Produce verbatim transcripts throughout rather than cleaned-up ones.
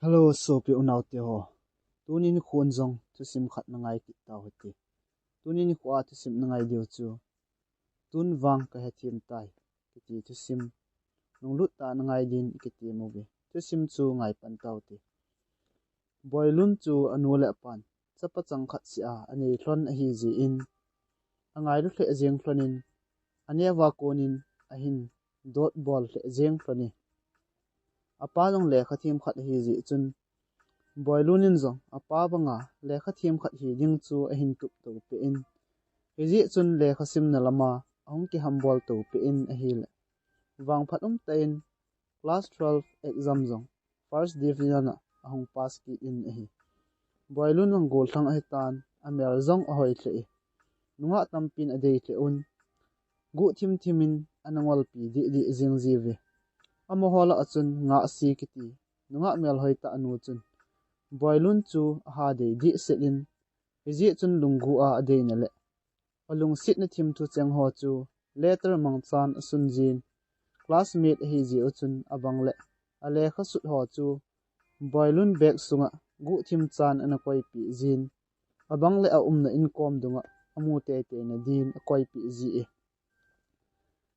Hello, sopi unaute ho. Tuni nikho in jong thusim khat na ngai kit tau hite. Tuni nikho a thusim na ngai diu chu, Tun vang ka hethem tai kiti thusim, lunglut tah a na ngai din i kitem uve. Thusim chu ngai pan tau hite. Boilun chu anu le apan chapa chang khat seh a anei lhon ahi jeh in, angailu lheh jeng lhon in, aneo a kon in ahin dot bol lheh jeng lhon e. Apa jong lekha them khat ahi jeh chun, Boilun in jong apa banga lekha them khat hi ding chu ahin tup to peh in, hijeh chun lekha simna lama ahung kihambol to peh in ahile, vangphat umtah in class twelve exam jong first division a ahung pass kit in ahi. Boilun jong gollhang ahitan, amel jong ahoi lheh e. Nungah tampin adei lheh un, guh thim thim in ana ngolpi deh deh jing jiuve. Amaho lah a chun Ngahsi kiti nungah melhoi tah nu chun Boilun chu aha dei deh set in, hijeh chun lunggel a adeina le alungsetna thimthu cheng ho chu letter mangchan asun jin, classmate ahi jeh u chun abang le alekha sut ho chu Boilun bag sunga guhthim chan ana koipeh jin, abang le aumna inkom dunga amu teitei na din akoipeh ji e.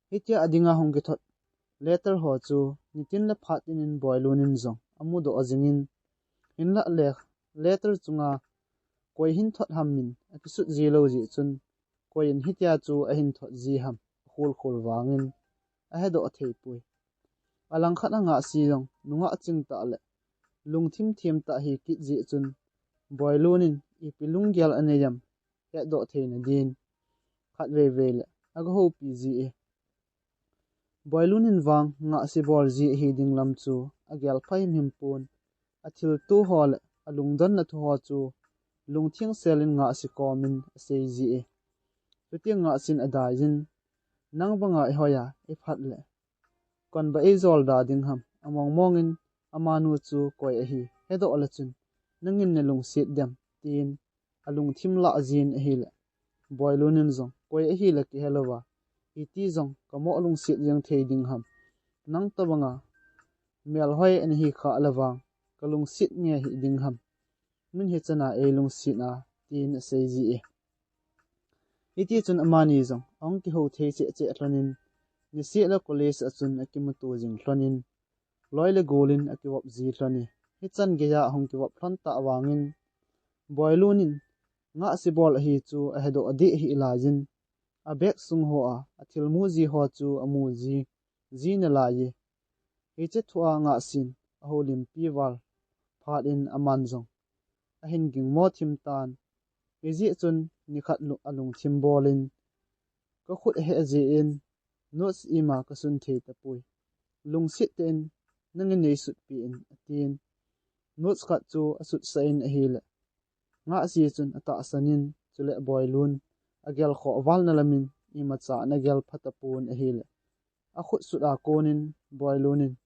Hitia adinga hung kithot letter ho chu nitin le phat tin in Boilun in jong amudoh jingin, hinlah le letter chunga koi hin thot ham in akisut ji lou jeh chun, koi in hitia chu ahin thot ji ham akhol khol vangin ahedoh thei poi. Alangkhat a Ngahsi jong nungah ching tah le lungthim thim tah hi kit jeh chun, Boilun in ipi lunggel anei ham hetdoh theina din khatvei vei le aga houpi ji e. Boilun in vang Ngahsi bol ji ahi ding lam chu agel pha him him pon, athilto ho le alungdonna thu ho chu lungtheng sel in Ngahsi kom in asei ji e. Chuti Ngahsi in adai jin, nang banga ihoi a iphat le kon ba eijol da ding ham, among mong in amanu chu koi ahi hedoh le chun nangin nalungset dem, tin alungthim lah jin ahile, Boilun in jong koi ahile kihe louva, iti jong kamo lungset jeng thei ding ham. Nang tobanga melhoi ana hi khah le vang kalungset nge hi ding ham. Min hichan a eilungset a, tin asei ji e. Hiti chun amani jong ahung kihou thei cheh cheh lhon in, niseh le college a chun akimuto jing lhon in, loi le gol in akivop ji lhon e. Hichan geiya ahung kivop lhon tah vangin, Boilun in Ngahsi bol ahi chu ahedoh adih hih laiyin, abag sung hoa athil mu ji ho chu amu ji, ji nalai e. Hiche thua Ngahsi in ahoulimpi val phat in aman jong ahin gingmo thim tan. Hijeh chun nikhat lung, alungthim bol in, kakhut aheh jeh in notes ima kasun thei tapoi. Lungset tah in nangin neisutpeh in, atin. Notes khat chu asutsah in ahile, Ngahsi chun atahsan in, chule Boilun agel khoh val na lam in imacha ana gel pha tapon ahile, akhut sut a kon in Boilun in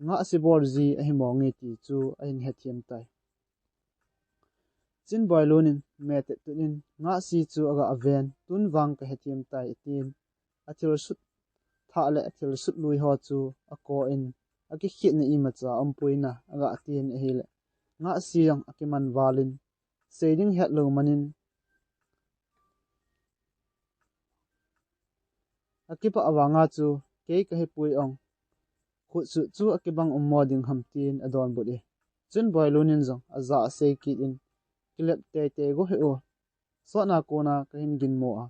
Ngahsi bol ji ahi mong e ti chu ahin hethem tai. Chun Boilun in metet tut in Ngahsi chu aga aven, tun vang kahethem tai, atin. Athil sut thah le athil sut lui ho chu akou in, akikhetna imacha umpoi na aga tin ahile, Ngahsi jong akiman val in, sei ding hetlou man in, akipah vanga chu, kei kahipoi ong, khut sut chu akibang ummo ding ham, tin adonbut e. Chun Boilun in jong aja asei kit in, kilep teitei go hih o, sotna kona kahin ginmo a,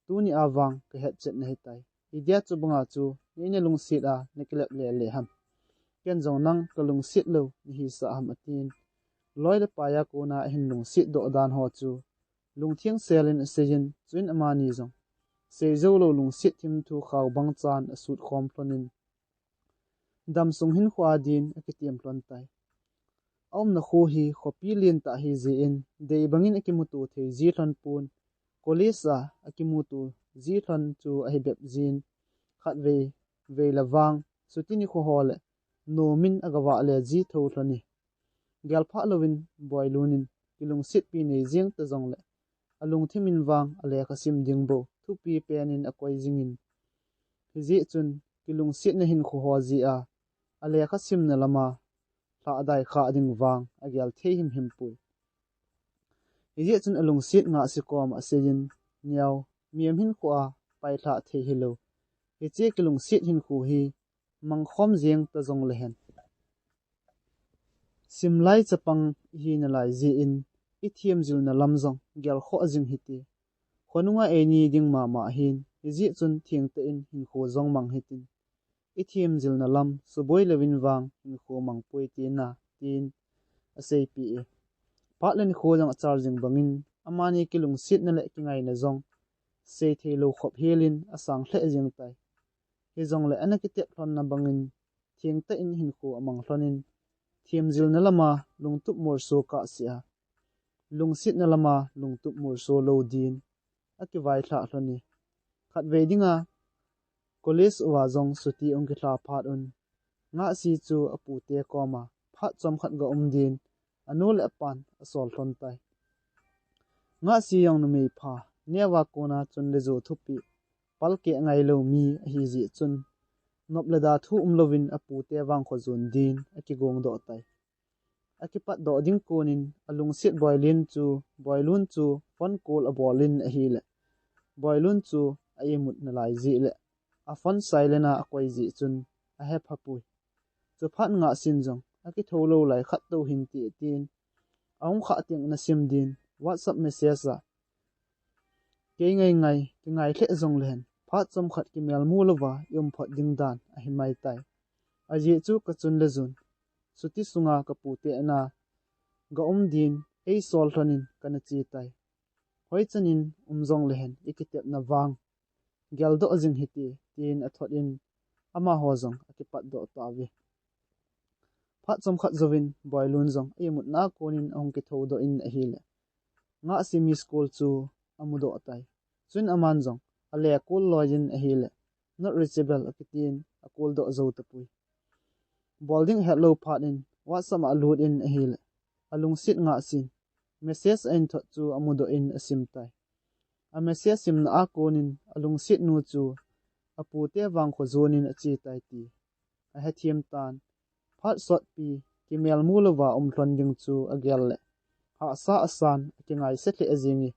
tuni a vang kahetchet nahi tai. Hidia chu banga chu neina lungset a nakilep lele ham. Ken jong nang kalungset lou nahisah ham, atin. Loi le pai a kona ahin lungset doh dan ho chu lungtheng sel in asei in, chuin amani jong sei jou lou lungset thim thu khao bang chan asut khom lhon in, damsung hinkho a din akitem lhon tai. Aumna kho hi khopi lentah ahi jeh in, dei bangin akimuto thei ji lhon pon, college a akimuto ji lhon chu ahi bep jin, khatvei vei le vang, chuti nikho ho le nom in aga vah le ji tho lhon e. Gelphah louvin Boilun in kilungsetpi nei jeng ta jongle, alungthim in vang alekha sim ding bou thupi pen in akoi jingin, hijeh chun kilungsetna hinkho ho jeh a alekha simna lama lhadai kha ding vang agel thei himhim poi. Hijeh chun alungset Ngahsi koma aseiyin, Neo, mihem hinkhoa pailha thei hilou, hiche kilungset hinkho hi mangkhom jeng ta jongle hen, simlai chapang ihi nalai jeh in, ithemjilna lam jong gelkhoh jing hite. Khonunga eini ding mama ahin, hijeh chun thengtah in hinkho jong mang hitin, ithemjilna lam suboi louvin vang hinkho mang poi tina, tin aseipeh e. Phat le nikho jong achal jing bangin, amani kilungsetna le kingaina jong seithei lou khop helin asang lheh jeng tai. Hijongle ana kitep lhonna bangin, thengtah in hinkho amang lhonin, themjilna lama lungtup molso kahsea, lungsetna lama lungtup molso lou din akivailhah lhon e. Khatvei dinga college uva jong chutti ahung kilha phat un, Ngahsi chu apute koma phat chomkhat ga um din anu le apan asol lhon tai. Ngahsi jong numei pha, Neo a kona chun le jo thupeh, palkeh ngailou mi ahijeh chun, nop le da thu umlouvin apute vangkho jon din akigongdoh tai. Akipatdoh ding konin alungset Boilun chu, Boilun chu phone call abolin ahile, Boilun chu a-imut nalai jeh le, aphone silent a akoi jeh chun ahephapoi. Chuphat Ngahsin jong akithoulou lai khat tou hinte tin, ahung khah teng ana sim din WhatsApp message a, Kei ngaingai kingai lheh jongle hen, phat chomkhat kimelmu louva i-um phot ding dan ahimai tai. Ajeh chu kachun le jon, chutti sunga kapute ana ga um din eisol lhonin kana che tai. Hoichanin um jongle hen ikitepna vang geldoh jing hite, tin athot in amaho jong akipatdoh tauve. Phat chomkhat jouvin Boilun jong a-imutna a konin ahung kithoudoh in ahile, Ngahsi miss call chu amudoh tai. Chuin aman jong ale call loiyin ahile, not reachable akitin acall doh jou tapoi. Bol ding ahetlou phat in WhatsApp a alut in ahile, alungset Ngahsin message a-inthot chu amudoh in asim tai. A message simna a konin alungsetnu chu apute vangkho jonin ache tai ti ahethem tan. Phat sotpi kimelmu louva um lhon ding chu agel le, hahsa asan akingaise lheh jenge.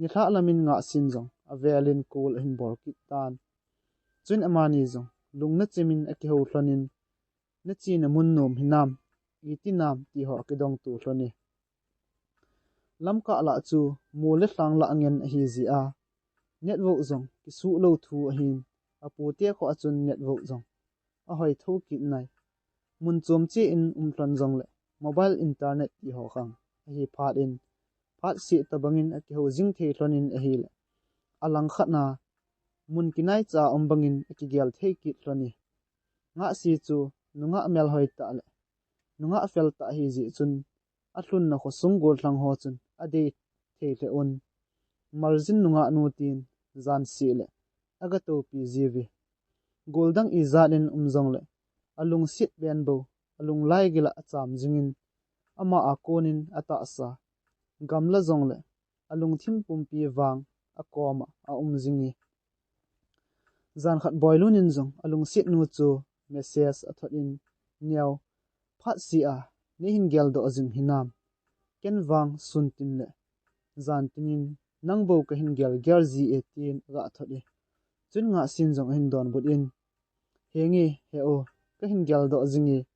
Nilhah lamin Ngahsin jong avelin call ahin bol kit tan. Chuin amani jong lungna chimin akihou lhonin, Nachena mun nom hinam, iti nam, tiho akidongto lhone. Lamkah lah chu mol le lhang lah ngen ahijeh a, network jong kisuhlou thu ahin, apute khoa chun network jong ahoi thou kit nai. Mun chom chein um lhon jongle mobile internet tiho khang ahi phat in, phatseh tobangin akihou jing thei lhonin ahile, alangkhat na mun kinaicha um bangin akigel thei kit lhone. Ngahsi chu nungah melhoi tah le nungah fel tah ahijeh chun, alhunna khosung gollhang ho chun adei thei lheh un, Marjin nungahnu tin janseh le aga toupi jiuve. Goldang ijat in um jongle alungset pen bou alunglai gil a acham jingin, ama a konin atahsa gamla jongle alungthim pumpi vang akoma aum jinge. Jankhat Boilun in jong alungsetnu chu message athot in, Neo, phatseh a neihin geldoh jing hinam? Ken vang sun tin le jan tin in nang bou kahin gelgel jie, tin aga thot e. Chun Ngahsin jong ahin donbut in, Henge, he o, kahin geldoh jinge,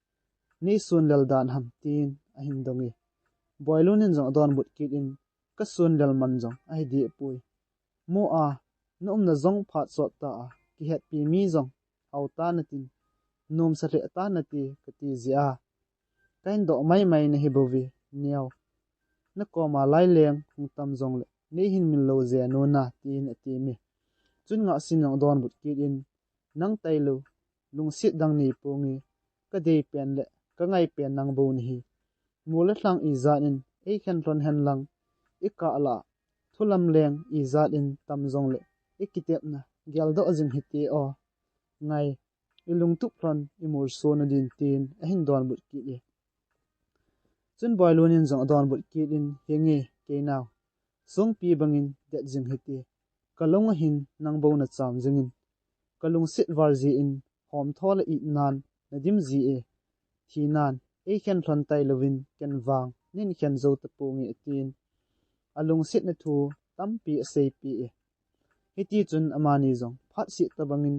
neisun lel dan ham, tin ahin dong e. Boilun in jong adonbut kit in, Kasun lel man jong ahi dehpoi. Mo a, naumna jong phat sot ta a, kihetpi mi jong hao ta natin, nomsa lheh ta nate kati jeh a kahin doh maimai nahi bouve, Neo. Nakoma laileng hung tam jongle neihin min lou jeng un a, tin ateme. Chun Ngahsin jong adonbut kit in, Nang tailou lungset dang neiponge, kadei pen le kangai pen nang bou nahi. Mol le lhang ijat in eikhen lhon hen lang, ikah lah a thulamleng ijat in tam jongle ikitepna geldoh jing hite o. Ngai, ilungtup lhon imolso nadin, tin ahin donbut kit e. Chun Boilun in jong adonbut kit in, Henge, keinao, songpi bangin det jing hite. Kalung ahin nang bou nacham jingin, kalungset val jeh in homtho le itnan nadim jie, thinan eikhen lhon tailouvin ken vang neihin khen jou taponge, atin alungsetna thu tampi aseipeh e. Hitichun amani jong phatseh tobangin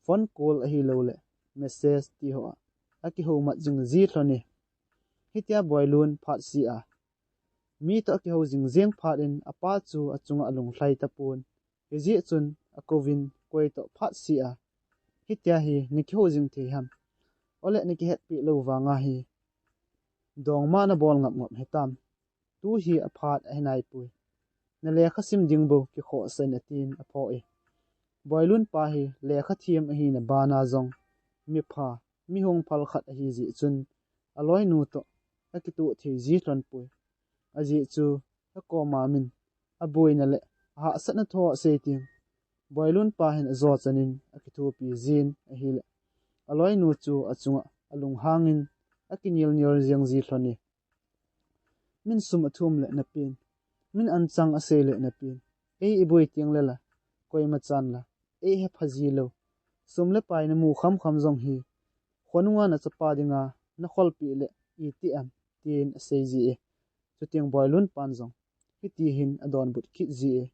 phone call ahilouleh message tiho a akihoumat jing ji lhon e. Hitia Boilun phatseh a mi toh akihou jing jeng phat in apa chu achunga alunglhai tapon. Hijeh chun akouvin, koi toh phatseh a hitia hi nakihou jing thei ham? Ole nakihetpeh lou vanga hi dongma nabol ngap ngap hitam? Tu hi aphat ahi naipoi. Nalekha sim ding bou kikhohsah in, atin aphoh e. Boilun pa hi lekha them ahina bana jong mipha, mihung phal khat ahi jeh chun aloinu toh akitoh thei ji lhon poi. Ajeh chu akoma min aboina le ahahsatna thu asei teng Boilun pa hin ajo chanin akithopi jin ahile, aloinu chu achunga alunghangin akinel nel jeng ji lhon e. Min sum athum le napen, min anchang asei le napen, ei iboi teng le la, koima chan la eihepha ji lou. Sum le pai namu kham kham jong hi khonunga nachapa dinga nakholpeh le iti am, tin asei ji e. Chuteng Boilun pan jong hiti hin adonbut kit ji e.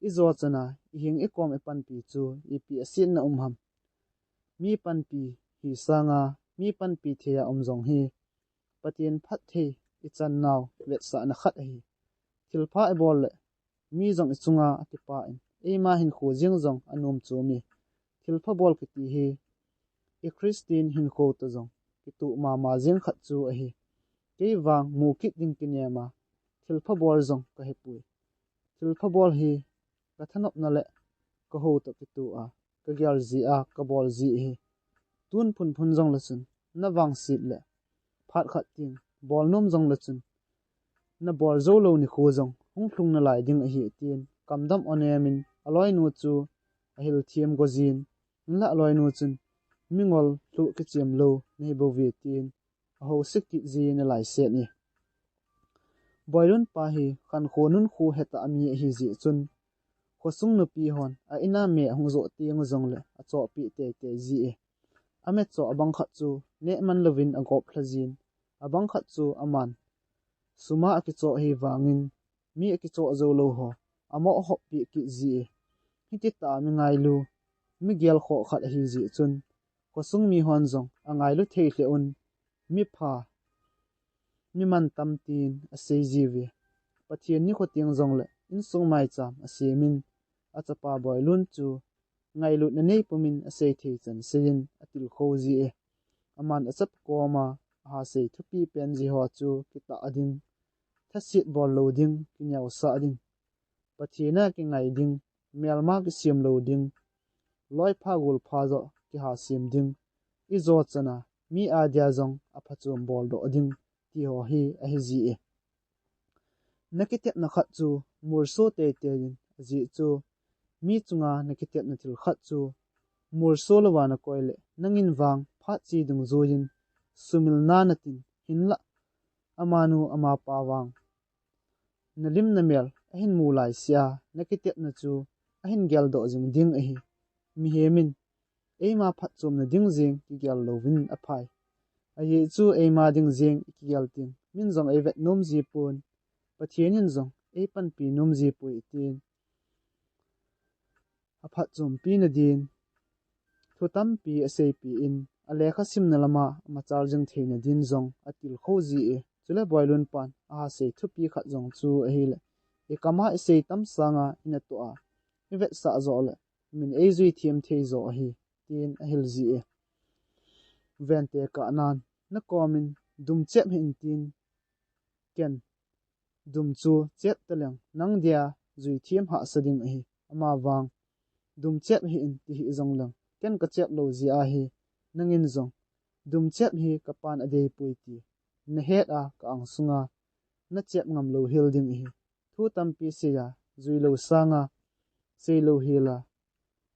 Ijo chana iheng ikom ipanpi chu ipi asetna um ham? Mi panpi hi sanga mi panpi thei a um jong hi Pathen phatthei ichan nau vetsahna khat ahi. Thilpha ibol le mi jong ichunga akipah in, eima hinkho jeng jong anom chom e. Thilpha bol kiti hi i Christian hinkho toh jong kitoh mama jeng khat chu ahi. Kei vang mu kit ding kinem a thilpha bol jong kahepoi. Thilpha bol hi kathanopna le kahou toh kitoh a kagel ji a kabol ji ahi. Tun phunphun jong le chun navangset le phat khat teng bol nom jong le chun nabol jou lou nikho jong hung lhung nalai ding ahi, tin kamdam onem in aloinu chu ahil them go jin, hinla aloinu chun mingol lhuh kichem lou nahi bouve, tin ahouse kit ji nalai set e. Boilun pa hi khankho nunkho hetah mi ahi jeh chun khosung nupi hon a in a me ahung joh teng jong le achohpeh teitei ji e. Ametchoh abang khat chu neh man louvin agop lha jin, abang khat chu aman sum a akichoh hi vangin mi akichoh jou lou ho amoh hoppeh kit ji e. Hiti tah a mi ngailu, mi gelkhoh khat ahi jeh chun khosung mi hon jong angailu thei lheh un, mipha, mi mantam tin asei ji uve. Pathen nikho teng jong le insung maicham asem in, achapa Boilun chu ngailutna nei pumin asei thei chan sei in atilkhou ji e. Aman achapa koma ahasei thupi pen ji ho chu kitah ding, thaset bol lou ding, kineosah ding, Pathen a kingai ding, melma kisem lou ding, loipha golpha joh kihasem ding, ijo chana mi adia jong aphachom boldoh ding, ti ho hi ahi ji e. Nakitepna khat chu molso teitei in, ajeh chu mi chunga nakitepna thil khat chu molso louva nakoi le nangin vang phat che dungjuiyin sumilna natin, hinlah amanu amapa vang nalim namel ahin mu laisea nakitepna chu ahin geldoh jing ding ahi. Mihem in eima phatchomna ding jeng kigel louvin aphai. Ajeh chu eima ding jeng ikigel teng min jong eivet nom ji pon, Pathen in jong eipanpi nom ji poi, tin aphatchompi nadin thu tampi aseipeh in, alekha simna lama amachal jing theina din jong atilkhou ji e. Chule Boilun pan ahasei thupi khat jong chu ahile, ikam a isei tam sanga inatoh a ivetsah joh le min eijui them thei jo ahi, tin ahil ji e. Vente kah nan, nakomin dum chep hih in tin, ken dum chu chep taleng nang dia jui them hahsa ding ahi. Amavang dum chep hih in ti hih jongleng ken kachep lou jeh ahi, nangin jong dum chep hi kapan adeipoi ti nahet a ka-ang sunga nachep ngam lou hel ding ahi. Thu tampi sei a, jui lou sanga sei lou hel a,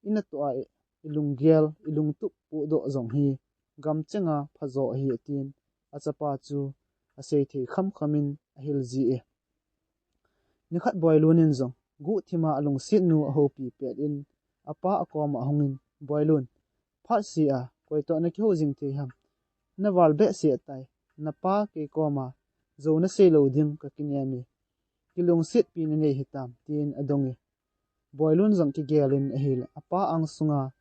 inatoh a ilunggel, ilungtup pohdoh jong hi gamchenga phajo ahi, atin achapa chu asei thei khamkham in ahil ji e. Nikhat Boilun in jong guhthima alungsetnu ahoupi pet in, apa akoma ahungin, Boilun, phatseh a koitoh nakihou jing thei ham? Naval behseh tai. napa kei koma jou nasei lou ding kakinem e. Kilungsetpi nanei hitam, tin adong e. Boilun jong kigelin ahile, apa angsunga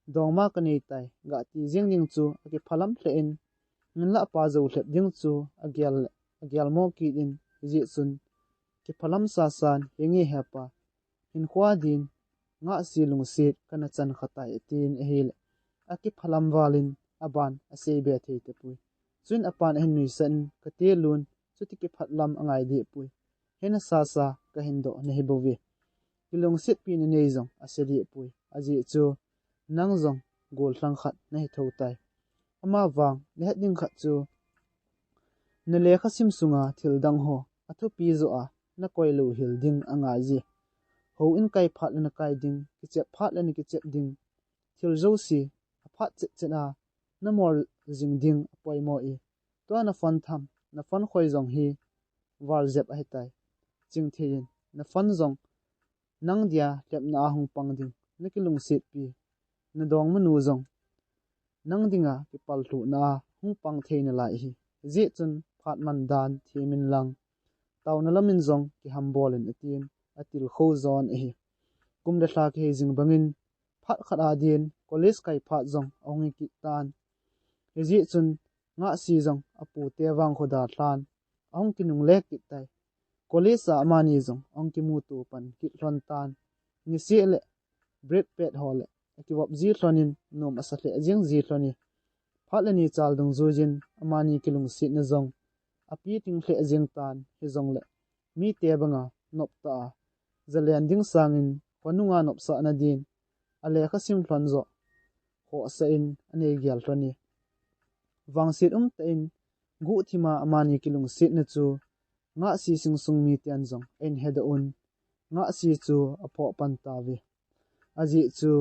dongma kanei tai, gati jeng ding chu akiphalam lheh in, hinlah apa jou lhep ding chu agel, agelmo kit in, hijeh chun kiphalam sasan, henge hepa, hinkho din Ngahsi lungset kana chan kha tai, tin ahile, akiphalam valin aban asei be thei tapoi. Chuin apan ahin nuisat in, kate Lun, chuti kiphat lam angai deh poi. Hena sasa kahin doh nahi bouve. Kilungsetpi nanei jong ase deh poi. Ajeh chu nang jong gollhang khat nahi thou tai. Amavang nahet ding khat chu, nalekha sim sunga thil dang ho athupi joh a nakoi louhel ding angai e. Houin kai phat le nakai ding, kichep phat le nakichep ding, thil jouse aphat chet chet a namol jing ding apoimo e. Tua naphone tham, naphone khoi jong hi val jep ahitai. Chingthei in, naphone jong nang dia lhepna a hung pang ding, nakilungsetpi nadongmanu jong nang dinga kipallhuhna a hung pang thei nalai ahi. Hijeh chun phat man dan them inlang, taona lamin jong kihambol in, atin atilkhou jon ahi. Kum le lha kihei jing bangin, phat khat adin college kai phat jong ahung hi kit tan. Hijeh chun Ngahsi jong apute vangkho dalhan ahung kinungle kit tai. College a amani jong ahung kimuto pan kit lhon tan. Niseh le break pet ho le akivop ji lhonin nom asa lheh jeng ji lhon e. Phat le ni chal dungjuiyin amani kilungsetna jong api ting lheh jeng tan, hijongle mite banga noptah a jalen ding sangin khonunga nopsahna din alekha sim lhon joh khohsah in anei gel lhon e. Vangset umtah in guhthima amani kilungsetna chu Ngahsi singsung miten jong ahin hedoh un, Ngahsi chu aphoh pan tauve. Ajeh chu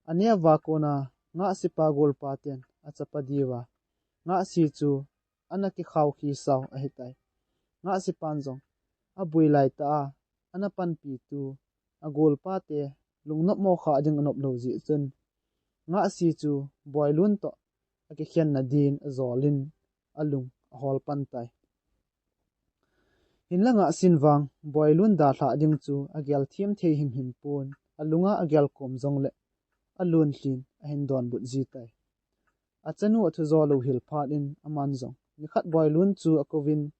aneo a kona Ngahsi pa golpa ten achapa diuva Ngahsi chu ana kikhao khisau ahitai. Ngahsi pan jong abui laitah a ana panpitu agolpate lungnopmo kha ding anop lou jeh chun, Ngahsi chu Boilun toh akikhenna din ajolin alung ahol pan tai. Hinla Ngahsin vang Boilun dalhah ding chu agel them thei himhim pon, alunga agel kom jongle alun lhin ahin donbut ji tai. Achanu athu jo louhel phat in aman jong nikhat Boilun chu akouvin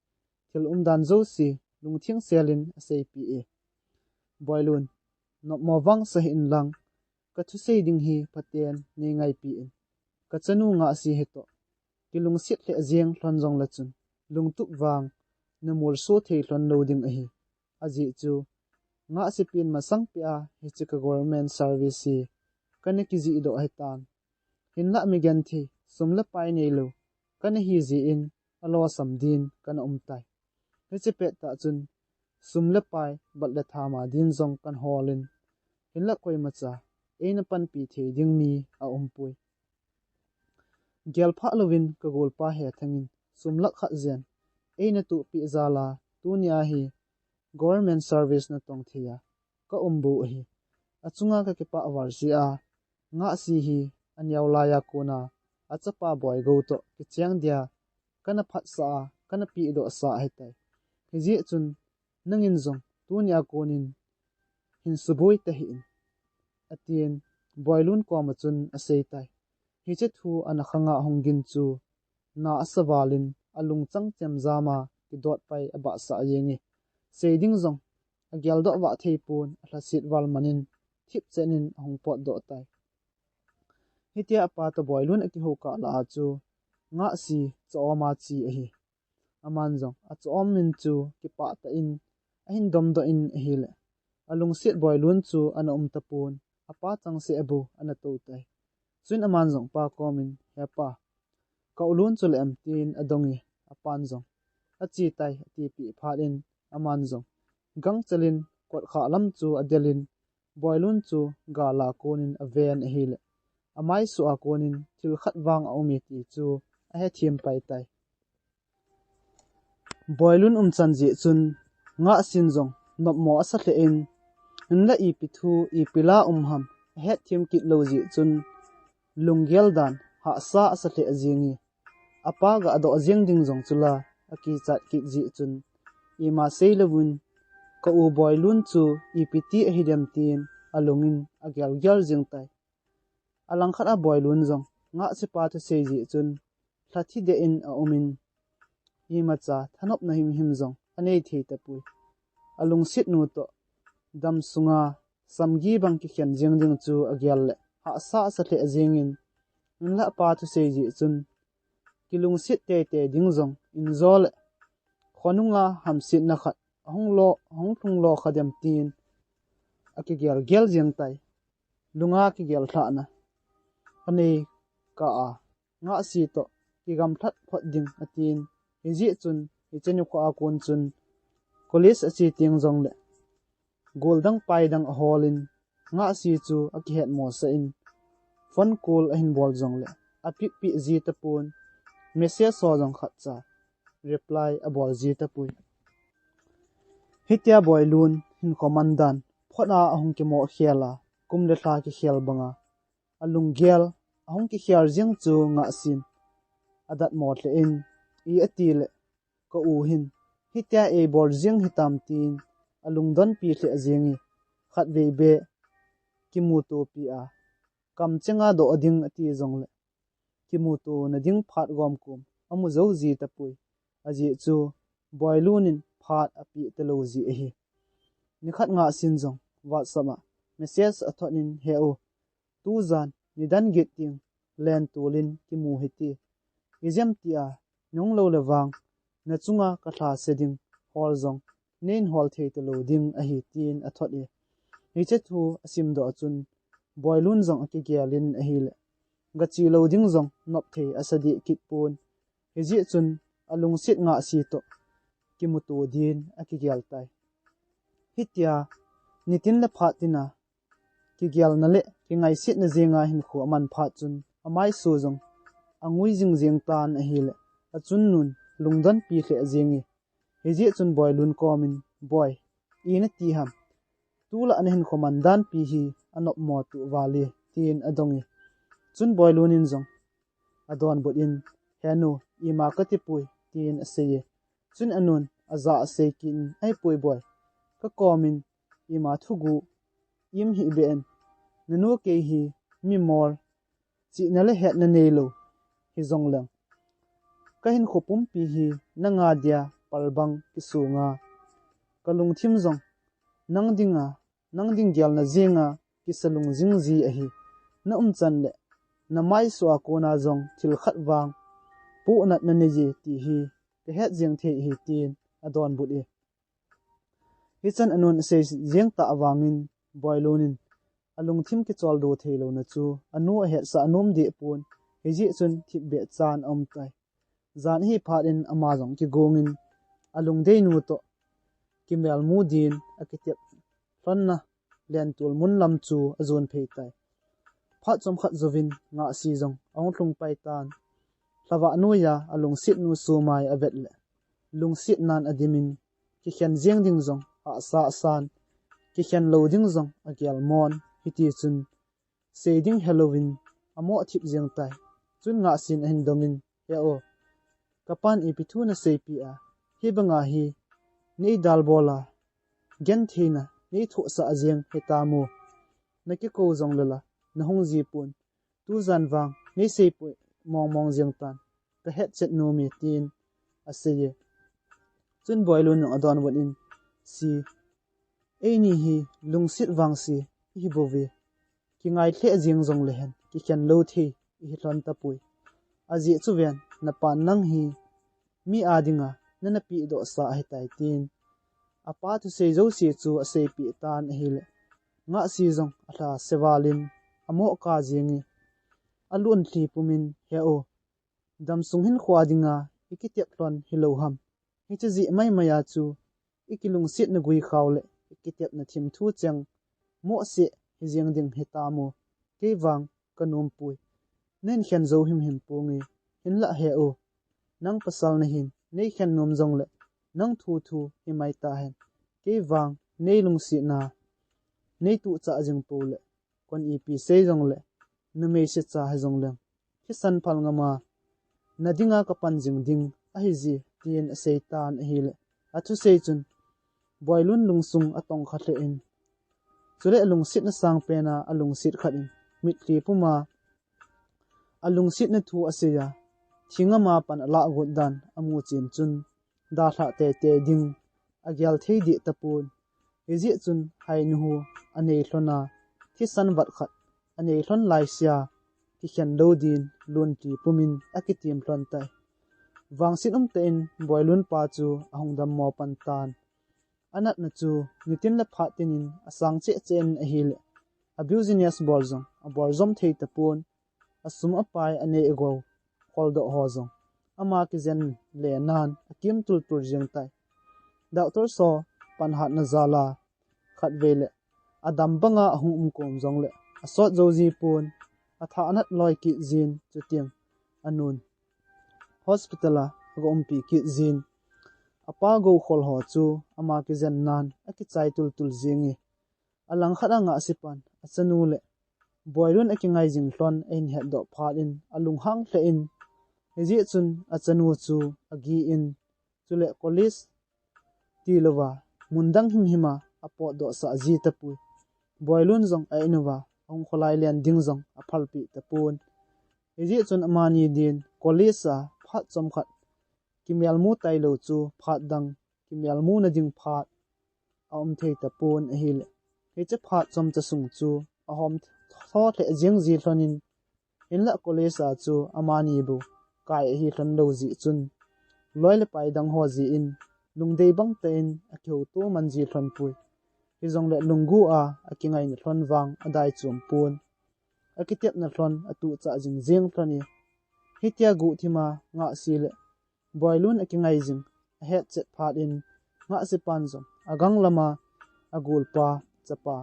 thil umdan jouse lungtheng selin aseipeh e. Boilun, nopmo vang sah hih inlang, kathusei ding hi phaten nei ngaipeh in. Kachanu Ngahsi hitoh kilungset lheh jeng lhon jongle chun, lungtup vang namolso thei lhon lou ding ahi. Ajeh chu Ngahsi pen masang peh a hiche ka government service hi kana kijih doh ahitan. Hinlah migenthei, sum le pai neilou kana hi jeh in alosam din kana um tai. Hiche pettah chun sum le pai, bat le thama din jong kana holin, hinlah koimacha eina panpi thei ding mi aumpoi. Gelphah louvin ka golpa Hethangin sum lakh khat jen eina tohpeh jal a tunia hi government service natong thei a kaum bou ahi. Achunga kakipah val jeh a Ngahsi hi aneo laiya kona achapa Boigou toh kicheng dia kana phatsah a kana pehdohsah ahitai. Hijeh chun nangin jong tunia konin hin suboi tahih in, atin Boilun koma chun aseitai. Hiche thu ana khanga hung gin chu na asa valin alungchang chemjam a kidotpai abahsah jenge. Sei ding jong ageldoh vah thei pon, alhaset val manin thipchen in ahung potdoh tai. Hitia apa toh Boilun akihou kah lah a chu Ngahsi cha-om a che ahi. Aman jong acha-om in chu kipah tah in ahin domdoh in ahile, alungset Boilun chu ana um tapon, apa changseh bou ana tou tai. Chuin aman jong apa komin, He pa, ka u Lun chu leh em? tin adong e. Apan jong, Ache tai, atipeh phat in aman jong gangchel in kotkhah lam chu adelin, Boilun chu gal a konin aven ahile, amaisoh a konin thil khat vang aum e ti chu ahethem pai tai. Boilun umchan jeh chun Ngahsin jong nopmo asa lheh in, hinlah ipi thu ipi la um ham ahetthem kit lou jeh chun lunggel dan hahsa asa lheh jenge. Apa ga adoh jeng ding jong chu la akichat kit jeh chun, ima seilouvin ka u Boilun chu ipi ti ahi dem tin alungin agel gel jeng tai. Alangkhat a Boilun jong Ngahsi pa thusei jeh chun lhathi deh in aumin, imacha thanopna himhim jong anei thei tapoi. Alungset nu toh damsunga samgi bang kikhen jeng ding chu agel le hahsa asa lheh jengin, hinlah apa thusei jeh chun kilungset teitei ding jong injo le khonunga hamsetna khat ahung lo, ahung lhung lo kha dem tin akigel gel jeng tai. Lunga kigel lhahna anei kah a, Ngahsi toh kigamlhat phot ding atin, hijeh chun hiche nikho a kon chun college ache teng jongle goldang paidang aholin, Ngahsi chu akihet mosah in, phone call ahin bol jongle apick peh ji tapon, message ho jong khatcha reply abol ji tapoi. Hitia Boilun hinkho mandan phot a ahung kimoh khel a, kum le lha kikhel banga alunggel ahung kikhel jeng chu Ngahsin adatmo lheh in, i ati le ka u hin hitia eibol jeng hitam tin alungdonpi lheh jengin, khatvei beh kimutopi a, kamchenga doh ding ati jongle kimutona ding phat gomkom amu jou ji tapoi. Ajeh chu Boilun in phat apeh talou jeh ahi. Nikhat Ngahsin jong WhatsApp a message athot in, "He u, tujan nidan get teng Lentol in kimu hite. Ijeh ham tia nahung lou le vang nachunga kalhase ding hol jong neihin hol thei talou ding ahi," tin athot e. Hiche thu asimdoh chun Boilun jong akigel in ahile, gache lou ding jong nop thei asa deh kit pon. Hijeh chun alungset Ngahsi toh kimuto din akigel tai. Hitia nitin le phat tina kigelna le kingaisetna jenga hinkho aman phat chun amaisu jong angui jing jeng tan ahile, achun nun lungdonpi lheh jenge. Hijeh chun Boilun komin, "Boi, ina ti ham? Tulai nahinkho mandanpi hi anopmo tuh vale," tin adong e. Chun Boilun in jong adonbut in, "He nu, ima kati poi," tin asei e. Chun anun ajah a asei kit in, "Ahipoi Boi, kakomin ima thuguh im hih beh in, nanu kei hi mimol, chihna le hetna neilou hijongleng, kahinkho pumpi hi nanga dia palbang kisunga, kalungthim jong nang dinga, nang ding gelna jenga kisa lungjing ji ahi. Na umchan le namaisu a kona jong thil khat vang puhnatna nei e ti hi kahet jeng thei ahi," tin adonbut e. Hichan anun asei jeng tah vangin Boilun in alungthim kicholdo theilouna chu anu ahetsah anom deh pon, hijeh chun thipbeh chan aum tai. Jan ahi phat in ama jong kigongin alungdeinu toh kimelmu din akitep lhonna Lentol mun lam chu ajon phei tai. Phat chomkhat jouvin Ngahsi jong ahung lhung pai tan. Lhavah noiya alungset nu sumai avet le lungset nan adimin, kikhen jeng ding jong ahsa asan, kikhen lou ding jong agel mon, hiti chun sei ding helouvin amoh thip jeng tai. Chun Ngahsin ahin dongin, "He u, kapan ipi thu naseipeh a, hibanga hi nei dalbol a, gentheina nei thohsah jeng hitam u? Nakikou jongle la nahung ji pon, tujan vang nei seipeh mongmong jeng tan, kahetchet nom e," tin asei e. Chun Boilun in adonbut in, "Si, eini hi lungset vangse ihi bouve. Kingai lheh jeng jongle hen kikhen lou thei ihi lhon tapoi. Ajeh chu ven, napan nang hi mi a dinga nana pehdohsa ahitai," tin apa thusei jouse chu aseipeh tan ahile, Ngahsi jong alhase valin amoh kap jenge. Alung lhi pumin, "He u, damsung hinkho a dinga ikitep lhon hilou ham? Hiche jeh maimai a chu ikilungsetna guikhao le ikitepna thim thu cheng mohseh hijeng ding hitam u? Kei vang kanom poi. Nahin khen jou himhim ponge. Hinlah he u, nang pasal nahin, nei khen nom jongle nang thu thu himai tahen. Kei vang nei lungsetna nei tuchah jing pou le, kon ipi sei jongle, numei se cha hijongleng, thisan phal ngam a, nadinga kapan jing ding ahi ji, tin asei tan ahile, athusei chun Boilun lungsung atongkha lheh in, chule alungsetna sangpena alungset khat in mitlhi puma alungsetna thu asei a, thingama pan alah got dan amu chen chun dalhah teitei ding agel thei deh tapon. Hijeh chun hainu hu anei lhon a, thisan vat khat anei lhon laisia kikhen lou din lunti pumin akitim lhon tai. Vangset umtah in Boilun pa chu ahung dammo pan tan. Anatna chu nitin le phat tinin asang cheh cheh in ahile, a business bol jong abol jom thei tapon, asum apai anei agou kholdoh ho jong ama kijen lenan akim tultul jeng tai. Doctor ho panhatna jal a khatvei le adam banga ahung um kom jongle asot jou ji pon, atha anat loi kit jin, chuteng anun hospital a aga umpi kit jin. Apa gou khol ho chu ama kijen nan akichai tultul jeng e. Alangkhat a Ngahsipan achanu le Boilun akingai jing lhon ahin hetdoh phat in alunghang lheh in, hijeh chun achanu chu agi in, chule college tilouva mun dang himhim a apotdoh sah ji tapoi. Boilun jong a-in uva ahung kholai len ding jong aphalpeh tapon. Hijeh chun amani din college a phat chomkhat kimelmu tailou chu phat dang kimelmu nading phat aum thei tapon ahile, hiche phat chomcha sung chu ahom tho lheh jeng ji lhon in, hinlah college a chu amani bou kai ahi lhon lou jeh chun, loi le pai dang ho jeh in lungdei bang tah in akihouto man ji lhon poi. Hijongle lunggu a akingaina lhon vang adai chom pon, akitepna lhon atuhchah jing jeng lhon e. Hitia guhthim a Ngahsi le Boilun akingai jing ahetchet phat in, Ngahsipan jong agang lama agolpa chapa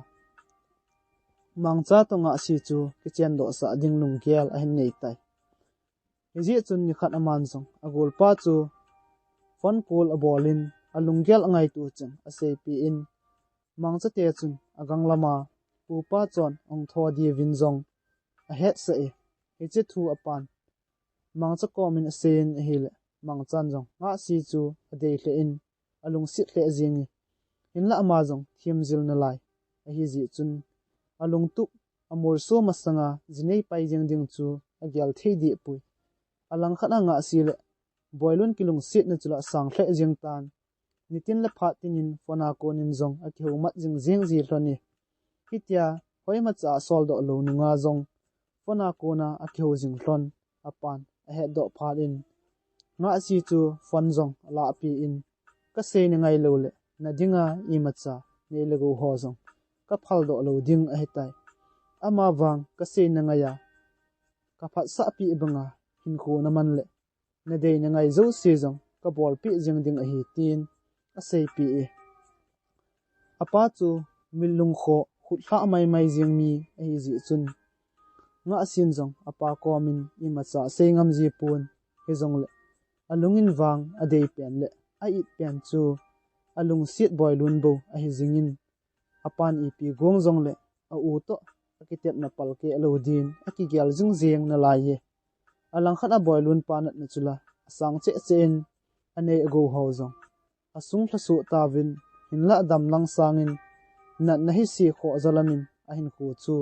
Mangcha toh Ngahsi chu kichendoh sah ding lunggel ahin nei tai. Hijeh chun nikhat aman jong agolpa chu phone call abol in, alunggel angaito cheng aseipeh in, Mangcha te chun agang lama pupa chon ahung tho diuvin jong ahetsah e. Hiche thu apan Mangcha komin aseiyin ahile, Mangchan jong Ngahsi chu adei lheh in, alungset lheh jenge. Hinlah ama jong themjil nalai ahi jeh chun, alungtup amolso masanga jinei pai jeng ding chu agel thei deh poi. Alangkhat a Ngahsi le Boilun kilungsetna chu la asang lheh jeng tan. Nitin le phat tinin phone a konin jong akihoumat jing jeng ji lhon e. Hitia hoimacha asoldoh lou nunga jong phone a kona akihou jing lhon apan ahetdoh phat in, Ngahsi chu phone jong alahpeh in, kasei nangai lou le nadinga imacha nei le gou ho jong kaphaldoh lou ding ahitai. Amavang kasei nangai a kaphatsahpeh banga hinkho naman le nadei nangai jouse jong kabolpeh jeng ding ahi, tin aseipeh e. Apa chu mi lungkhoh, khutlhah maimai jeng mi ahi jeh chun, Ngahsin jong apa komin imacha asei ngam ji pon, hijongle alungin vang adei pen le a-it pen chu alungset Boilun bou ahi jingin, apan ipi gong jongle a-u toh akitepna palkeh lou din akigel jing jeng nalai e. Alangkhat a Boilun pa natna chu la asang cheh cheh in, anei agou ho jong asung lhasoh tauvin, hinlah damlang sangin natna hise khoh jalamin ahinkho chu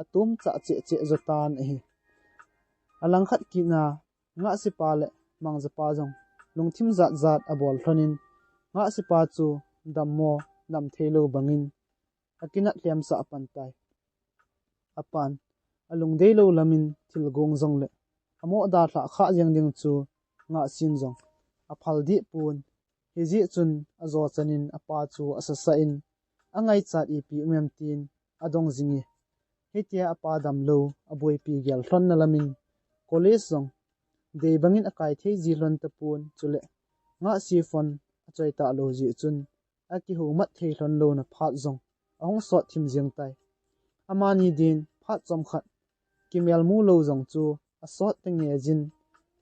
atomchah cheh cheh jo tan ahi. Alangkhat kit a Ngahsipa le Mangchapa jong lungthim jat jat abol lhonin, Ngahsipa chu dammo dam theilou bangin akinat lhemsah pan tai. Apan alungdei lou lamin thil gong jongle amoh dalhah khah jeng ding chu Ngahsin jong aphal deh pon. Hijeh chun ajo chanin apa chu asasah in, angaichat ipi um em tin adong jing e. Hitia apa damlou aboipi gel lhonna lamin college jong dei bangin akai thei ji lhon tapon, chule Ngahsi phone achoi talou jeh chun akihoumat thei lhon louna phat jong ahung sot thim jeng tai. Amani din phat chomkhat kimelmu lou jong chu asot tenge jin,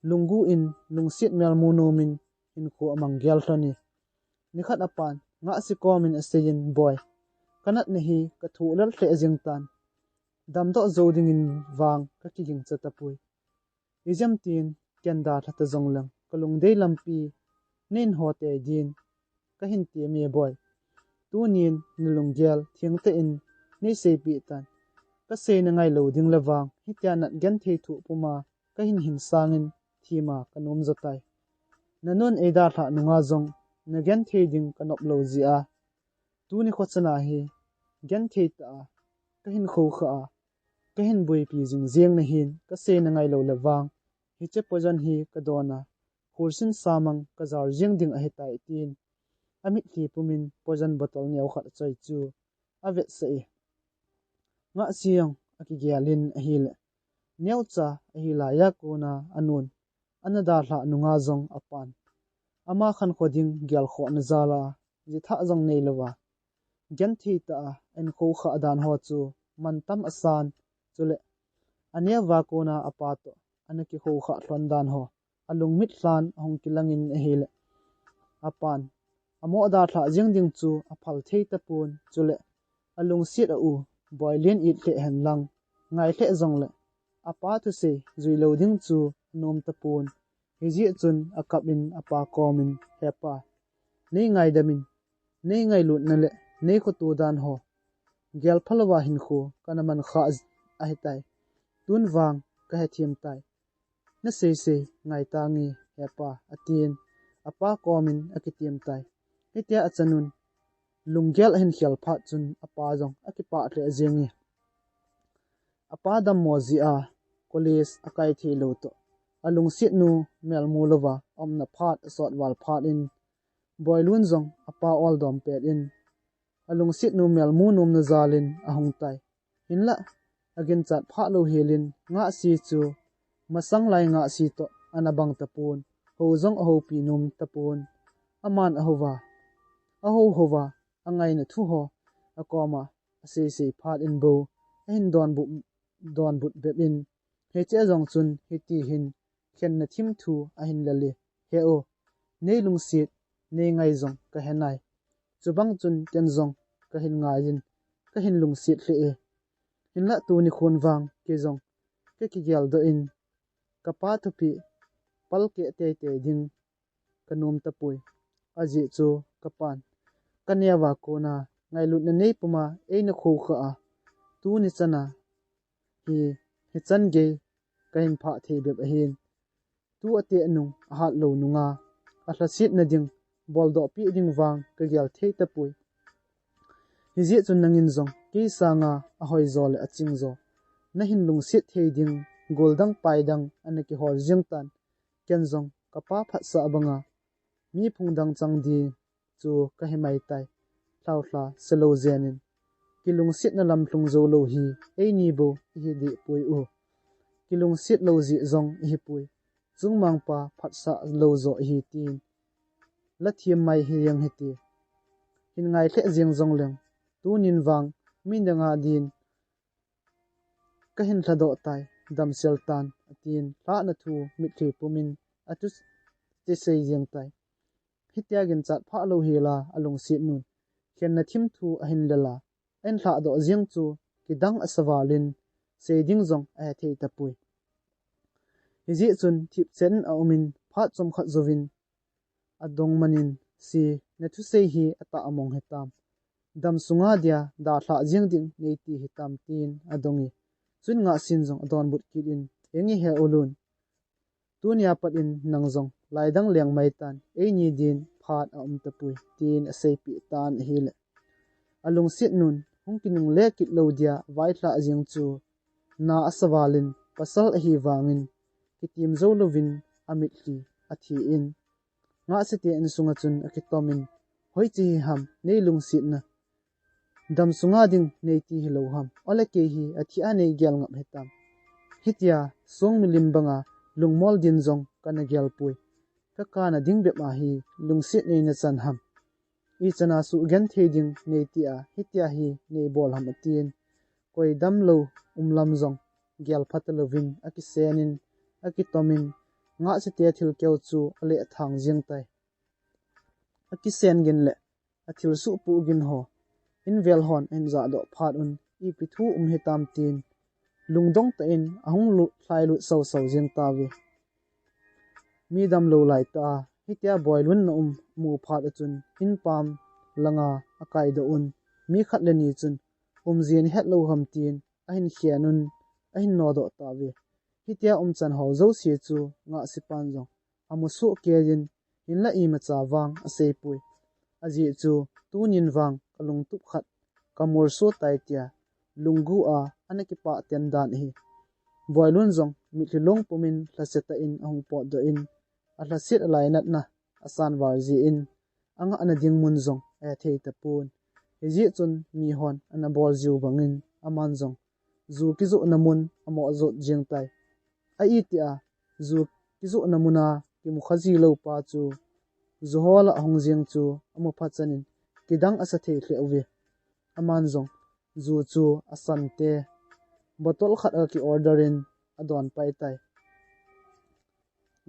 lunggu in lungset melmu nomin hinkho amang gel lhon e. Nikhat apan Ngahsi komin aseiyin, Boi, kanatna hi kathoh lel lheh jeng tan, damdoh jou dingin vang kakigingcha tapoi. Ijemtin ken dalha ta jongleng, kalungdei lampi neihin ho tei din kahin tiem e boi. Tunin nalunggel thengtah in neiseipeh tan. Kaseina ngailou ding le vang, hitia nat genthei thoh puma kahin hin sangin thima kanom jo tai. Nanun eidalhah nunga jong nagenthei ding kanop lou jeh a, tuni kho chana hi genthei tah a kahin khoukhah a, kahin boipi jing jeng nahin, kaseina ngailou le vang, hiche poison hi kadon a, khulsin samang kajar jeng ding ahitai, tin amitlhi pumin poison bottle neokhat achoi chu avetsah e. Ngahsi jong akigel in ahile, neocha ahi laiya kona anun ana dalhah nunga jong apan, ama khankho ding gelkhohna jal a jithah jong neilouva, genthei tah a ahin khoukhah dan ho chu mantam asan, chule aneo a kona apa toh ana kikhoukhah lhon dan ho alungmit lhan ahung kilangin ahile, apan, amo dalhah jeng ding chu aphal thei tapon, chule alungset a u Boilin it lheh henlang, ngai lheh jongle apa thusei jui lou ding chu anom tapon. Hijeh chun akap in apa komin, He pa, neingaidamin, neingailutna le neikhoto dan ho, gelpha louva hinkho kana mankhah ahitai. Tun vang kahethem tai. Naseisei ngaitange, He pa, atin, apa komin akitiem tai. Hitia achanun lunggel ahin khel phat chun apa jong akipah lheh jenge. Apa dammo jeh a college akai thei lou toh, alungsetnu melmu louva aumna phat asot val phat in, Boilun jong apa oldom pet in, alungsetnu melmu nomna jal in ahung tai. Hinlah, aginchat phah lou helin Ngahsi chu masang lai Ngahsi toh ana bang tapon, hou jong ahoupi nom tapon. Aman ahouva, ahou houva, angaina thu ho akoma aseisei phat in bou ahin donbut, donbut bep in, hiche jong chun hiti hin khenna thim thu ahin lel e, He o, neilungset, neingai jong kahenai. Chubang chun ken jong kahin ngaiyin, kahin lungset lheh e. Hinlah tuni khun vang kei jong kakigeldoh in, kapa thupeh palkeh teitei ding kanom tapoi. Ajeh chu kapan, kaneo a kona ngailutna neipuma eina khoukhah a, tuni chana hi, hichan gei kahin phah thei bep ahin. Tu ateh nung, ahat lou nunga alhasetna ding, boldoh peh ding vang kagel thei tapoi. Hijeh chun nangin jong kei sanga ahoijo le achingjo nahin lungset thei ding, goldang paidang ana kihol jeng tan. Ken jong kapa phatsah banga mi phung dang chang ding chu kahi maitai. Lhaolha selou jenin, kilungsetna lam lhung joulou hi eini bou ihi dehpoi u. Kilungset lou jeh jong ihipoi. Chungmangpa phatsah lou joh ihi, tin lathem mai hi jeng hite. Hin ngai lheh jeng jongleng, tunin vang midang a din kahin lhadoh tai, damsel tan, atin lhahna thu mitlhi pumin atusei jeng tai. Hitia ginchat phah lou hela alungsetnun khenna thim thu ahin lel a, ahin lhahdoh jeng chu kidang asa valin, sei ding jong ahethei tapoi. Hijeh chun thipchen aumin, phat chomkhat jouvin adong manin, Se, nathusei hi atah mong hitam? Dam sunga dia dalhah jeng ding neiti hitam? tin adong e. Chun Ngahsin jong adonbut kit in, Enge he u Lun, tunia pat in nang jong laidang leng maitan, eini din phat aum tapoi, tin aseipeh tan ahile, alungsetnun hung kinungle kit lou dia vailhah jeng chu na asa valin, pasal ahivangin kitim jou louvin amitlhi athin, Ngahsi te insunga chun akitomin, Hoiche hi ham neilungsetna? Dam sunga ding neiti hilou ham? Ole kei hi athia neigel ngap hitam? Hitia song milim banga lungmol din jong kana gelpoi. Kakana ding bep a hi lungset neina chan ham? Ichana suhgenthei ding neiti a hitia hi neibol ham? atin, koidam lou umlam jong gelpha talouvin akisenin, akitomin, Ngahsi te thilkeu chu alehthang jeng tai. Akisen gin le athilsuh puh gin ho invel hon ahin jahdoh phat un, Ipi thu um hitam? tin lungdong tah in ahung lut, lhailut sausau jeng tauve. Mi damlou laitah a, hitia Boilun na um amu phat a chun, in pam langa akaidoh un, mi khat le ni chun, umjin hetlou ham tin, ahin khen un, ahin nodoh tauve. Hitia umchan ho jouse chu Ngahsipan jong amusoh kei in, hinlah imacha vang aseipoi. Ajeh chu, tunin vang kalungtup khat kamolso tai tia, lunggu a ana kipah ten dan ahi. Boilun jong mitlhi long pumin lhasetah in ahung potdoh in, alhaset alainatna asan val jeh in, angahna ding mun jong ahethei tapon. Hijeh chun mihon ana bol jiu bangin aman jong ju kijohna mun amoh jot jeng tai. Aitih a, ju kijohna muna kimukha jilou pa chu, ju hol a ahung jeng chu amu phat chan in, kidang asa thei lheh uve. Aman jong ju chu asan te, bottle khat aki order in adon pai tai.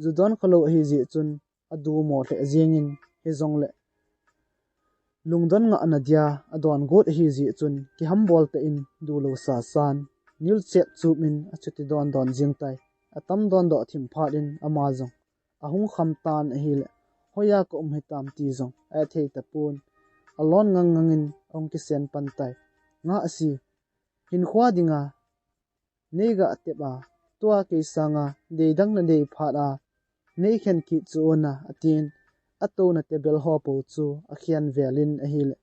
Ju don khalou ahijeh chun, adu mo lheh jengin, hijongle lungdon ngahna dia adon got ahijeh chun, kihambol tah in dulou sasan, nilchet chup in achuti don don jeng tai. Atam dondoh thim phat in ama jong ahung kham tan ahile, hoiya kaum hitam ti jong ahethei tapon. Alon ngang ngang in ahung kisen pan tai. Ngahsi, hinkho dinga neiga tep a, tua kei sanga deidang nadei phat a, neikhen kit chu una, atin, atouna table ho po chu akhen vel in ahile,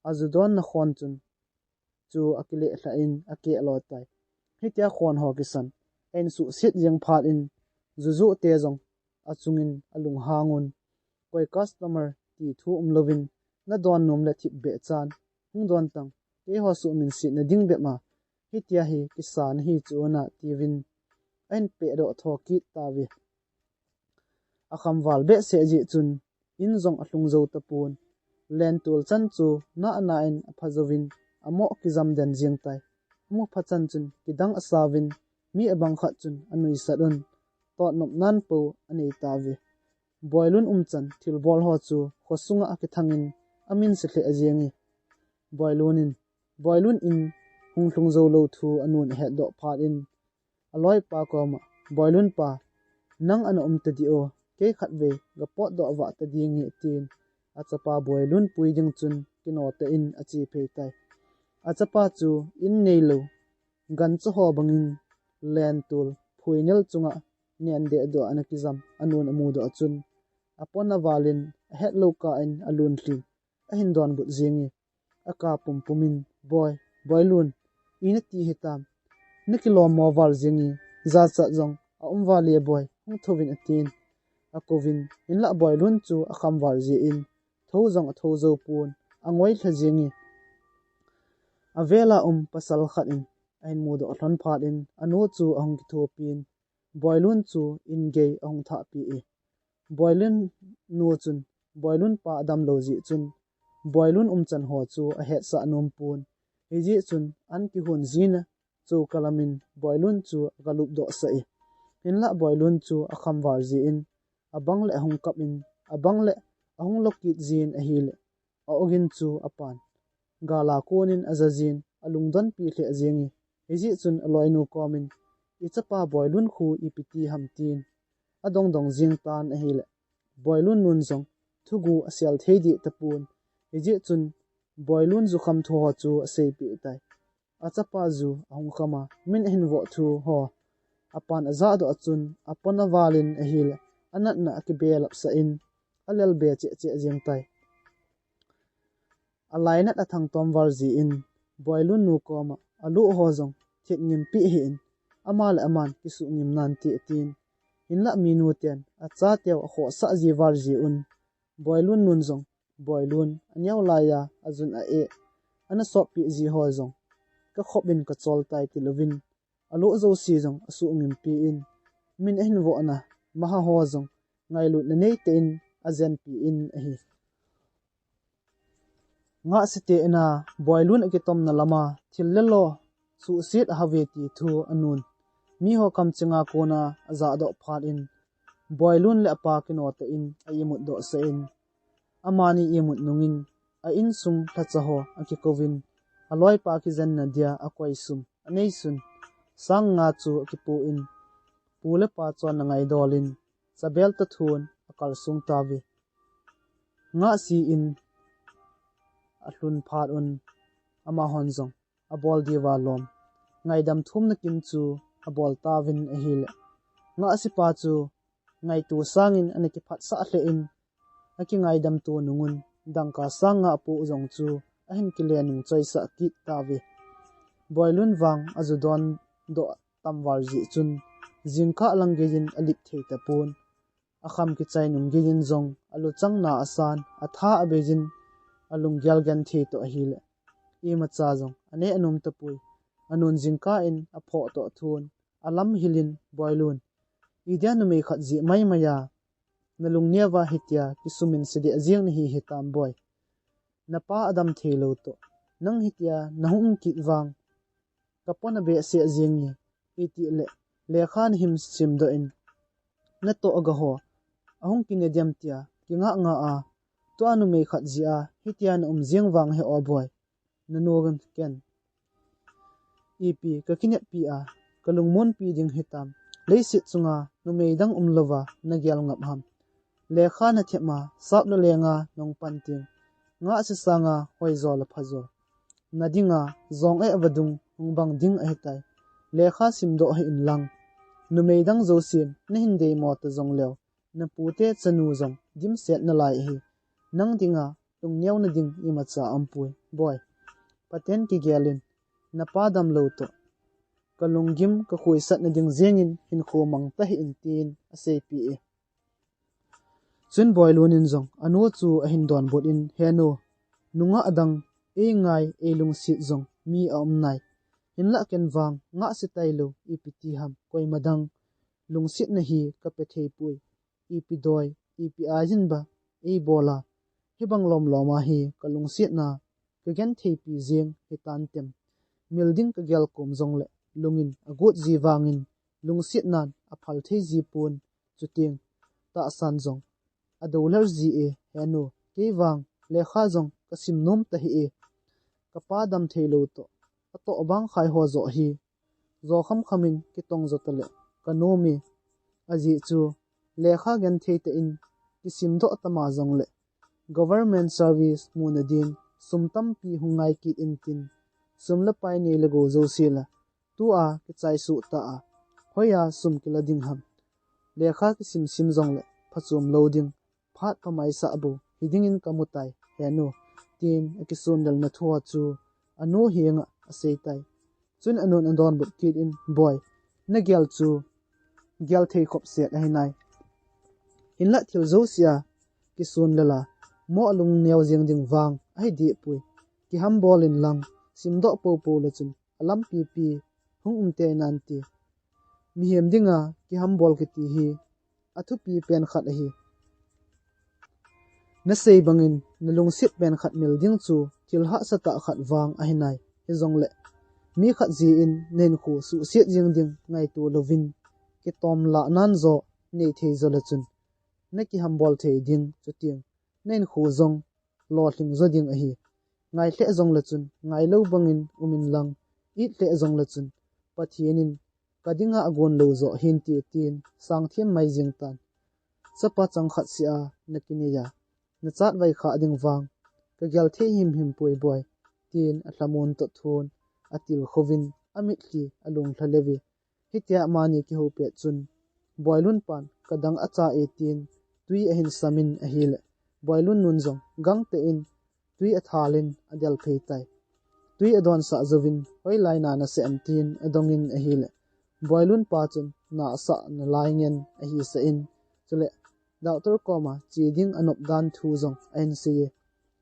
aju donna khon chun chu akileh lhah in akeh lo tai. Hitia khon ho kisan ahin suhset jeng phat in, jujoh te jong achungin alunghang un, koi customer ti thu umlouvin, nadon nom le thipbeh chan hung don tang, keiho suhminsetna ding bep a, hitia hi kisa nahi chu una, tiuvin ahin pehdoh tho kit tauve. Akham val behseh jeh chun, in jong alhung jou tapon. Lentol chan chu nana in apha jouvin, amoh kijam den jeng tai. Amu phat chan chun kidang asauvin, mi abang khat chun anuisat un, totnop nan po anei tauve. Boilun umchan thilbol ho chu khosunga akithangin amin se lheh jeng e. Boilun in, Boilun in hung lhung jou lou thu anun ahetdoh phat in, aloipa koma, Boilun pa, nang ana um tadih o, kei khatvei gapotdoh vah tading e, tin achapa Boilun pui ding chun kino tah in ache phei tai. Achapa chu in neilou, gancha ho bangin lentol phuinel chunga nen dehdoh ana kijam anun amudoh chun, apon aval in ahetlou kah in alun lhin, ahin donbut jeng e. Aka pumpum in, Boi, Boilun, ina ti hitam? Nakilom mo val jeng e, jachat jong aum val e Boi, hung thouvin, atin. Akouvin, hinlah Boilun chu akham val jeh in, thou jong athou jou pon, angoi lha jeng e. Avela um pasal khat in ahin mudoh lhon phat in, anu chu ahung kithopin, Boilun chu in gei ahung thahpeh e. Boilun nu chun, Boilun pa adamlou jeh chun, Boilun umchan ho chu ahetsah nom pon. Hijeh chun, an kihon jin a, chu kalamin Boilun chu agalupdoh sah e. Hinlah Boilun chu akham val jeh in, abang le ahung kap in, abang le ahung lokit jin ahile, a-ogin chu apan. Gala konin aja jin, alungdonpi lheh jeng e. Hijeh chun aloinu komin, ichapa Boilun khu ipi ti ham, tin adongdong jeng tan ahile, Boilun nun jong thugu asel thei deh tapon. Hijeh chun Boilun jukham thu ho chu aseipeh tai. Achapa ju ahung kham a, min ahin voh thu ho apan ajahdoh a chun, apon aval in ahile, anatna akibelap sah in, alelbe cheh cheh jeng tai. Alainat athangtom val jeh in, Boilun nu koma, alu ho jong thet ngimpi hih in, ama le aman kisuh ngim nante, atin. Hinlah minu ten achateu akhohsah ji val jeh un, Boilun nun jong, Boilun aneo laiya ajun a-eh, ana soppeh ji ho jong kakhop in kachol tai, tilouvin, alo jouse jong asuh ngimpi in, min ahin vohna maha ho jong ngailutna neitah in ajenpi in ahi. Ngahsite in a, Boilun akitomna lama thil le lo suhset ahauve ti thu anun, miho kamchenga kona ajahdoh phat in, Boilun le apa kino tah in a-imutdoh sah in, amani imut nungin a-insung lhacha ho akikouvin, aloipa kijenna dia akoisum, aneisun sang nga chu akipoh in, pu le pa chonna ngaidol in, chabel ta thun akal sung tave. Ngahsi in alhun phat un amahon jong abol diuva lom. Ngaidam thumna kin chu abol tauvin ahile. Ngahsipa chu ngaito sangin ana kiphatsah lheh in akingaidam to nungun dangka sang nga apoh jong chu ahin kile nung choisah kit tauve. Boilun vang aju don doh tamval jeh chun jingkah lang geiyin alip thei tapon. Akham kichai nung geiyin jong aluchang na asan, atha abeiyin alunggel genthei toh ahile. Imacha jong aneh anom tapoi. Anun jingkah in aphoh toh thun alam hilin Boilun, idia numei khat jeh maimai a nalung neo va hitia kisumin sedeh jeng nahi hitam Boi. Napa adam thei lou toh nang hitia nahung um kit vang kapona behseh jeng e, itile lekha nahin simdoh in natoh aga ho ahung kine diam tia kingah ngah a, tua numei khat jeh a hitia na um jeng vang he o Boi. Nanu ken ipi kakineppi a kalungmonpi ding hitam. Leiset chunga numei dang umlouva nagel ngap ham. Lekha nathem a sap le lenga nahung pan teng ngahse sanga hoijo le phajo nadinga jong eh vadung hung bang ding ahitai. Lekha simdoh hih inlang numei dang jousen nahin deimo ta jongleu napute chanu jong dimset nalai ahi. Nang dinga lungneo nading imacha aumpoi Boi. Paten kigelin napa damlou toh kalunggim kakhuisat nading jengin hinkho mang tahih in tin aseipeh e. Chun Boilun in jong anu chu ahin donbut in, He nu, nungah dang eingai eilungset jong mi aum nai. Hinlah ken vang ngahse tailou ipi ti ham, koima dang lungsetna hi kape theipoi. Ipi doi, ipi aijin ba eibola, hibang lomlom a hi kalungsetna kagentheipi jeng hitantem. Mil ding kagel kom jongle lungin agot ji vangin lungsetnan aphal thei ji pon, chuteng tahsan jong adou lher ji e. He nu, kei vang lekha jong kasim nom tahih e. Kapa dam theilou toh atoh bang khai ho joh hi jo khamkham in kitong jo tale kanom e. Ajeh chu lekha genthei tah in kisimdoh tama jongle government service muna din sum tampi hung ngai kit intin, sum le pai nei le gou jouse la tua kichai suh ta a, hoiya sum kila ding ham. Lekha kisimsim jongle phachom lou ding, phat phamaisah bou hidingin kamutai, He nu, tin akisonlelna thua chu anu henga aseitai. Chun anun adonbut kit in, Boi, nagel chu gelthei khop set ahinai. Hinlah thil jousea kisonlela mo alungneo jeng ding vang ahidehpoi. Kihambol inlang simdoh poupou le chun alampipi hung umtei nante. Mihem dinga kihambol kiti hi athupi pen khat ahi. Nasei bangin nalungset pen khat mil ding chu thil hahsatah khat vang ahinai. Hijongle mi khat jeh in nahinkho suhset jeng ding ngaito louvin kitomlah nan jo neithei jole chun nakihambol thei ding, chuteng nahinkho jong lolhing jo ding ahi. Ngai lheh jongle chun ngailou bangin um inlang, it lheh jongle chun Pathen in kadinga agon lou jo hinte, tin sangthem mai jeng tan. Chapa chang khat sea nakinei a, nachat vaikhah ding vang kagel thei himhim poi Boi, tin alhamon toh thon atilkhouvin amitlhi alunglha leuve. Hitia amani kihou pet chun Boilun pan kadang acha e, tin tui ahin samin ahile, Boilun nun jong gangtah in tui athalin adelphei tai. Tui adonsah jouvin, hoilai na nasei em, tin adongin ahile, Boilun pa chun na asah nalai ngen ahisah in, chule doctor koma che ding anop dan thu jong ahin sei e.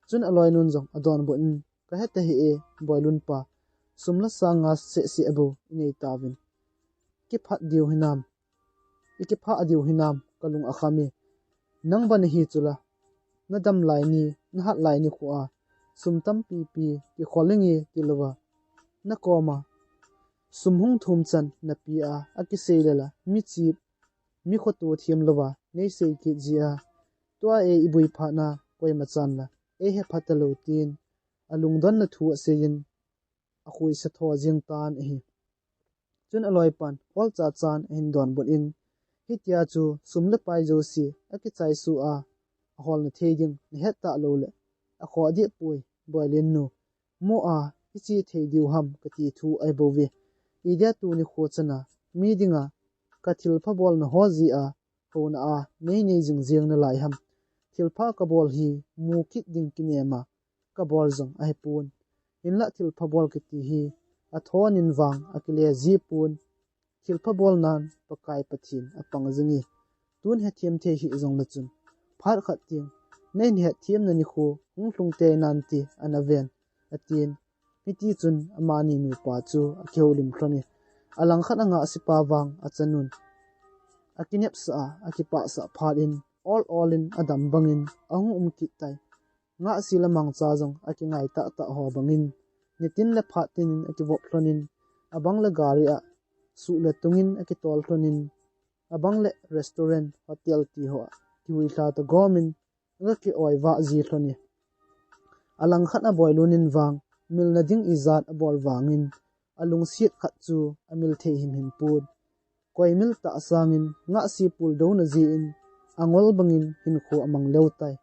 Chun aloinun jong adonbut in, Kahe tahih e, Boilun pa, sum le sang nga sehseh bou inei tauvin. Kiphat diu hinam, ikipha diu hinam, kalung akham e. Nang bana hi chula, nadam lai ni, nahat lai ni khoa sum tampipi kikhol inge tilouva nakoma sum hung thum chan napia, akisei lela michip, mikhoto thim louva neisei kit jia, tua ei iboi phatna koima chan la eihe pha talou, tin alungdonna thu aseiyin akhuisa tho jeng tan ahi. Chun aloipan olcha chan ahin donbut in, Hitia chu sum le pai jouse akichai suh a, aholna thei ding nahet talou le, akhoh deh poi, Boilin nu. Mo a, hiche thei diu ham kati thu ahi bouve. Idia tuni kho chana, mi dinga, kathilpha bolna ho jeh a, houna a, nei nei jing jeng nalai ham. Thilpha kabol hi, mu kit ding kinem a, kabol jong ahipon. Hinlah thilpha bol kiti hi, athon in vang, akile jipon. Thilpha bolnan Pakai Pathen apang jing e. Tun hethem thei hih jongle chun, phat khat teng, nei hetthemna nikho hung lhung tei nante, ana ven, atin. Hiti chun amani nupa chu akihoulim lhon e. Alangkhat a Ngahsipa vang achanun, akinepsah a, akipahsah phat in, ol ol in adam bangin ahung um kit tai. Ngahsi le Mangcha jong akingai tahtah ho bangin, nitin le phat tin in akivop lhon in, abang le gari a suh le tung in akitol lhon in, abang le restaurant, hotel ti ho a kihuilha tagom in, aga ki-oi vah ji lhon e. Alangkhat a Boilun in vang, milna ding ijat abol vangin, alungset khat chu amil thei himhim pon. Koi mil tah sangin, Ngahsi puldouna jeh in, angol bangin hinkho amang leu tai.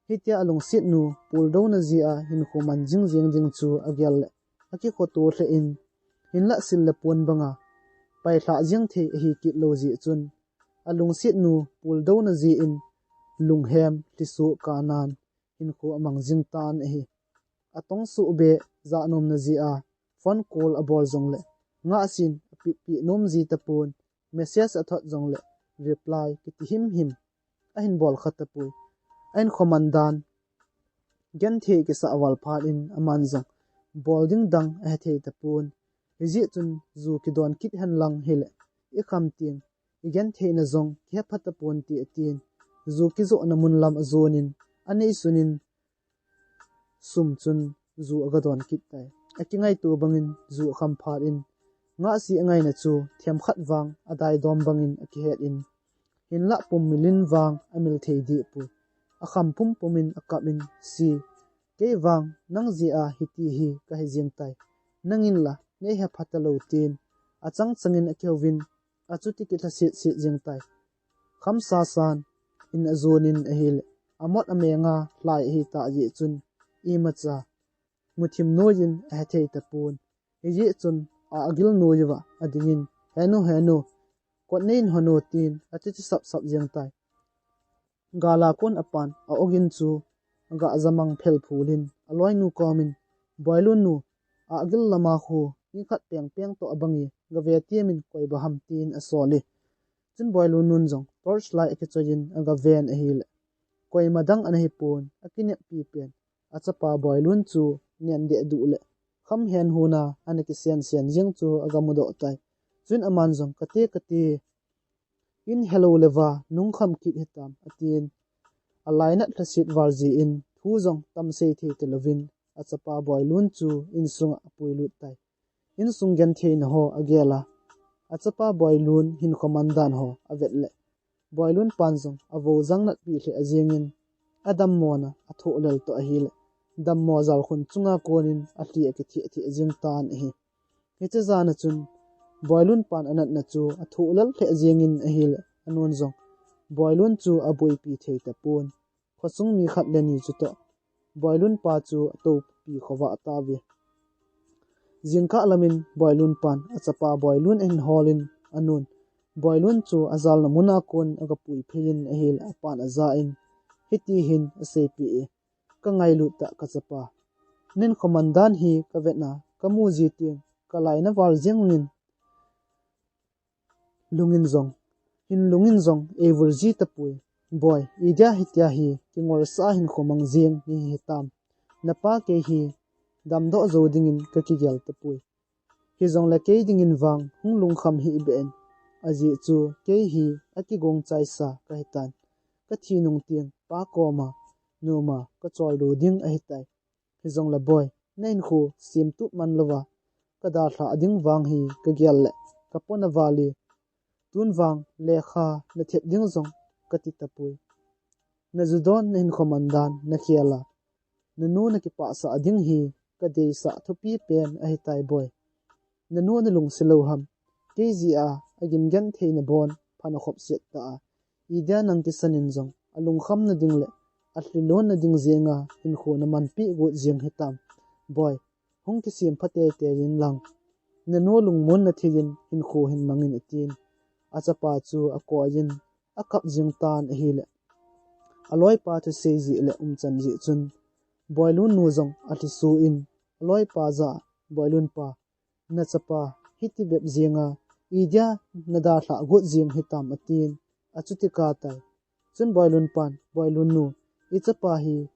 Hitia alungset nu puldouna jeh a hinkho man jing jeng ding chu agel le, akikhoto lheh in, hinlah sil le pon banga pailhah jeng thei ahi kit lou jeh chun, alungset nu puldouna jeh in, lunghem, lhisoh kanan, hinkho amang jing tan ahi. Atong suhbeh, jahnomna jeh a, phone call abol jongle, Ngahsin apipeh nom ji tapon, message athot jongle, reply kiti himhim ahin bol kha tapoi. Ahin khoman dan, genthei kisah val phat in aman jong, bol ding dang ahethei tapon. Hijeh chun ju kidon kit hen lang hile, ikham teng, igentheina jong kihepha tapon te atin. Ju kijohna mun lam ajonin, anei sunin, sum chun ju aga don kit tai. Akingaito bangin ju akham phat in, Ngahsi angaina chu themkhat vang adai dom bangin akihet in, hinlah pum mil in vang amil thei deh poi. Akham pumpum in akap in, Si, kei vang nang jeh a hiti hi kahi jeng tai. Nangin la nei hepha talou tin, achang changin akihouvin, achuti kilhaset set jeng tai. Khamsa san in ajonin ahile, amot amenga lhai ahitah jeh chun, imacha muthim noiyin ahethei tapon. Hijeh chun, a agil noiuva adingin, Henu, henu, kot neiyin honu, tin achuti sapsap jeng tai. Gal a kon apan a-ogin chu aga jamang phelphul in, aloinu komin, Boilun nu, a agil lama khu mi khat pengpeng toh abange, gave temin koi ba ham, tin asol e. Chun Boilun nun jong torch light akichoiyin aga ven ahile, koima dang ana hipon, akineppi pen achapa Boilun chu nen dehduh le khamhen huna ana kisensen jeng chu aga mudoh tai. Chun aman jong, Kate, kate, in helou le va nungkham kit hitam, atin. Alainat lhaset val jeh in thu jong tam sei thei talouvin, achapa Boilun chu insunga apuilut tai. Insung gentheina ho agel a, achapa Boilun hinkho man dan ho avet le, Boilun pan jong avou jang natpi lheh ajingin, adammona athoh lel toh ahile, dammo jalkhun chunga konin alhi akitheh theh jing tan ahi. Hiche jana chun, Boilun pan anatna chu athoh lel lheh jingin ahile, anun jong Boilun chu abuipi thei tapon. Khosung mi khat le ni chutoh Boilun pa chu atoupi khovah tauve. Jingkah lamin Boilun pan achapa Boilun ahin holin anun, Boilun chu ajalna muna kon aga puiphei in ahile, apan aja in, hiti hin aseipeh e, Kangailut tah kachapa. Nahinkho man dan hi kavetna kamu ji teng, kalaina val jengin, lungin jong, hin lungin jong eivil ji tapoi. Boi, idia hitia hi kingolsah a hinkho mang jeng nahi hitam. Napa kei hi damdoh jou dingin kakigel tapoi. Hijongle kei dingin vang hung lungkham hih beh in. Ajeh chu kei hi akigong chaisa kahitan. Kathi nung teng pa koma noma kacholdo ding ahitai. Hijongle boi, nahinkho semtup man louva kadalhah ding vang hi kagel le kapona val e. Tun vang lekha nathep ding jong kati tapoi. Najudon, nahinkho man dan, nakhel a nanu nakipahsah ding hi kadeisah thupi pen ahitai boi. Nanu nalungse lou ham? Kei jeh a agim genthei nabon phan akhop set ta a. Idia nang kisan in jong, alungkham na ding le, alhilon na ding jenga, hinkho na manpi got jeng hitam. Boi, hung kisem pha teitei in lang. Nanu lungmon na thei in, hinkho hin mangin atin. Achapa chu akoi in, akap jeng tan ahile. Aloipa thusei jeh le umchan jeh chun. Boilun nu jong alhisu in, aloipa jah a, Boilun pa, nachapa, hiti bep jenga, idia nadalhah got jeng hitam atin, achuti kah tai. Chun Boilun pan, Boilun nu, ichapa hi,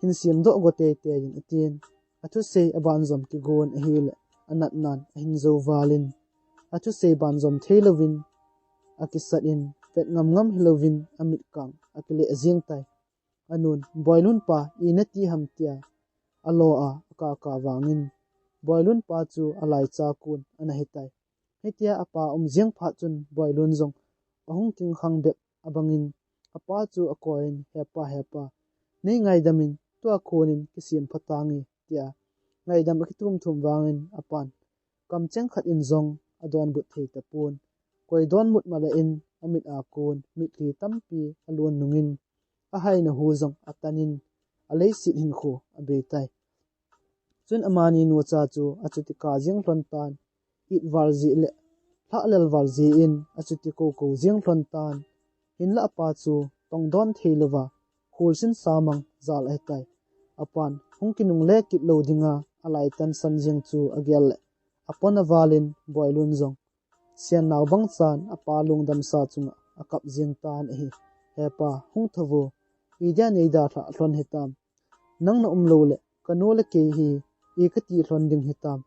hin semdoh go teitei in atin, athusei abanjom kigon ahile, anatnan, ahin jou val in, athusei banjom thei louvin, akisat in, pet ngam ngam hilouvin, amit kang, akile jeng tai. Anun, Boilun pa, ina ti ham tia, alo a, akaka vangin, Boilun pa chu alaicha kon, ana hitai. Hitia apa um jeng phat chun, Boilun jong, ahung kingkhang bep abangin, apa chu akoi in, hepa, hepa. Nei ngaidam in, tua kon in, kisem pha tange, tia. Ngaidam akithum thum vangin, apan. Kamcheng khat in jong adonbut thei tapon. Koi donbut mala in amit a kon, mitlhi tampi alon nungin, ahaina hu jong atanin, aleiset hinkho abei tai. Chun amani nucha chu achuti kah jeng lhon tan, it val jeh le, lhahlel val jeh in achuti koko jeng lhon tan. Hinlah apa chu tongdon thei louva, khulsin samang jal ahitai. Apan, hung kinungle kit lou dinga, alaitan san jeng chu agel le, apon aval in Boilun jong. Sian nau bang chan apa lungdam sa chunga akap jeng tan ahi. Hepa, hung tho vo, idia nei dalhah lhon hitam. Nang na um lou le, kanu le kei hi, ikati lhon ding hitam.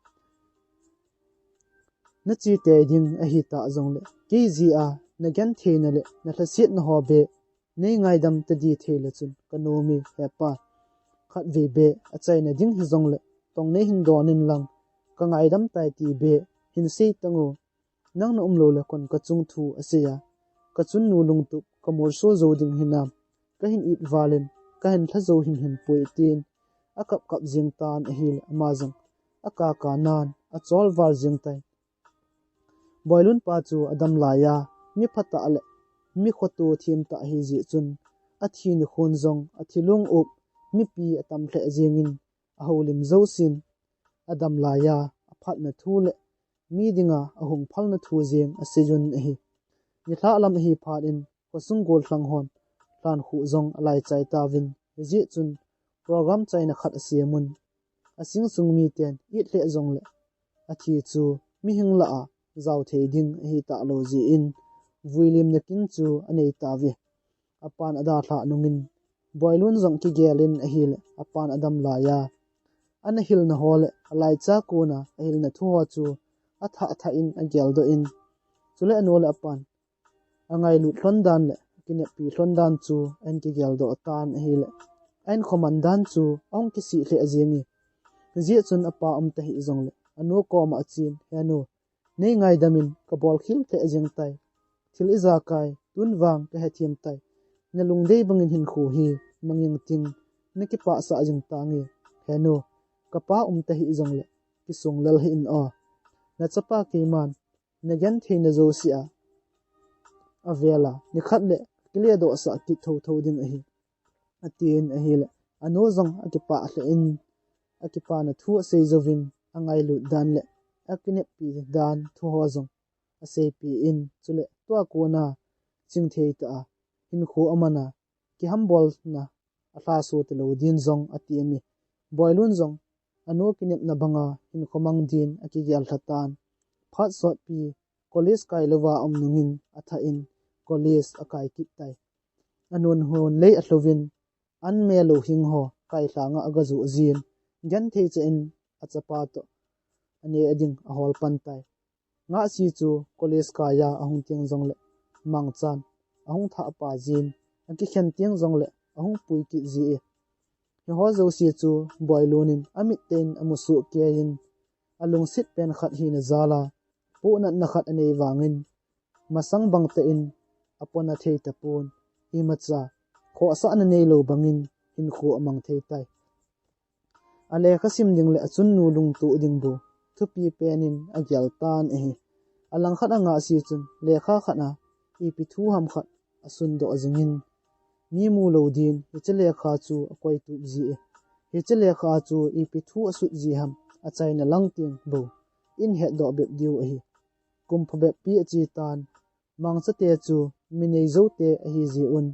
Nache tei ding ahi ta jong le, kei jeh a, nagenthei na le, nalhaset na ho bep, nei ngaidam tadi thei le chun, kanu mi, hepa. Khatvei bep, achaina ding hijong le, tong nei hin don in lang, kangaidam tai ti bep, hin sei tango. Nang na um lou le kon kachung thu asei a. Kachun nu lungtup, kamolso jou ding hinam. Kahin it val in, kahin lha jou himhim poi tin. Akap kap jeng tan ahile ama jong. Akaka nan, achol val jeng tai. Boilun pa chu adam lai a, mi phatah le, mi khoto thim tah ahi jeh chun. Athi nikhon jong, athi lung up, mipi atam lheh jeng in, ahoulim jousen, adam lai a, aphatna thu le, mi dinga ahung phalna thu jeng asei un ahi. Nilhah lam ahi phat in, khosung gollhang hon, lhankhuh jong alai chai tauvin, hijeh chun, program chaina khat asem un. Asing sung miten, it lheh jong le, athi chu, mihing lah a, jao thei ding ahi talou jeh in, vuilimna kin chu anei tauve. Apan adalhah nungin, Boilun jong kigel in ahile, apan adam lai a. Ana hilna ho le, alaicha kona, ahilna thu ho chu, athah thah in ageldoh in. Chule anu le apan, angailut lhon dan le, akineppi lhon dan chu, ahin kigeldoh tan ahile. Ahin khoman dan chu, ahung kisih lheh jeng e. Hijeh chun apa um tahih jong le, anu koma achen, he nu, nei ngaidam in kabol khel lheh jeng tai. Thil ijakai, tun vang kahethem tai. Nalungdei bangin hinkho hi, mangin ting, nakipah sah jing tange. He nu, kapa um tahih jong le, kisung lel hih in o. Nachapa keiman, nagenthei na jouse a. Avel a, nikhat le, kile doh sah kit thotho ding ahi. Atin ahile, anu jong akipah lheh in, akipana thu asei jouvin, angailut dan le, akineppi dan thu ho jong, aseipi in, chule, tua kona, chingthei tah a, hinkho aman a, kihambolna, alhaso talou din jong, atem e. Boilun jong, anu kinepna banga, hinkho mang din, akigel lha tan. Phat sotpi, college kai louva aum nungin, athah in, college akai kit tai. Anun hon lei alhouvin, an me lou hing ho, kai lhanga agajoh jin, genthei cha in, achapa toh, ane ading ahol pan tai. Ngahsi chu college kai a ahung teng jong le, mangchan, ahung thah pa jin, akikhen teng jong le, ahung pui kit ji e. Hiho jouse chu Boilun in amit tah in amusoh kei in, alungset pen khat hina jal a, pohnatna khat anei vangin, masang bang tah in apona thei tapon, imacha, khohsahna neilou bangin hinkho amang thei tai. Alekha sim ding le achunnu lungtuh ding bou, thupi pen in agel tan ahi. Alangkhat a Ngahsi chun, lekha khat a, ipi thu ham khat asundoh jingin, mi mu lou din hiche lekha chu akoi tup ji e. Hiche lekha chu ipi thu asut ji ham achaina lang teng bou in hetdoh bep diu ahi. Kum phabep pi ache tan, Mangcha te chu mi nei jou te ahi jeh un,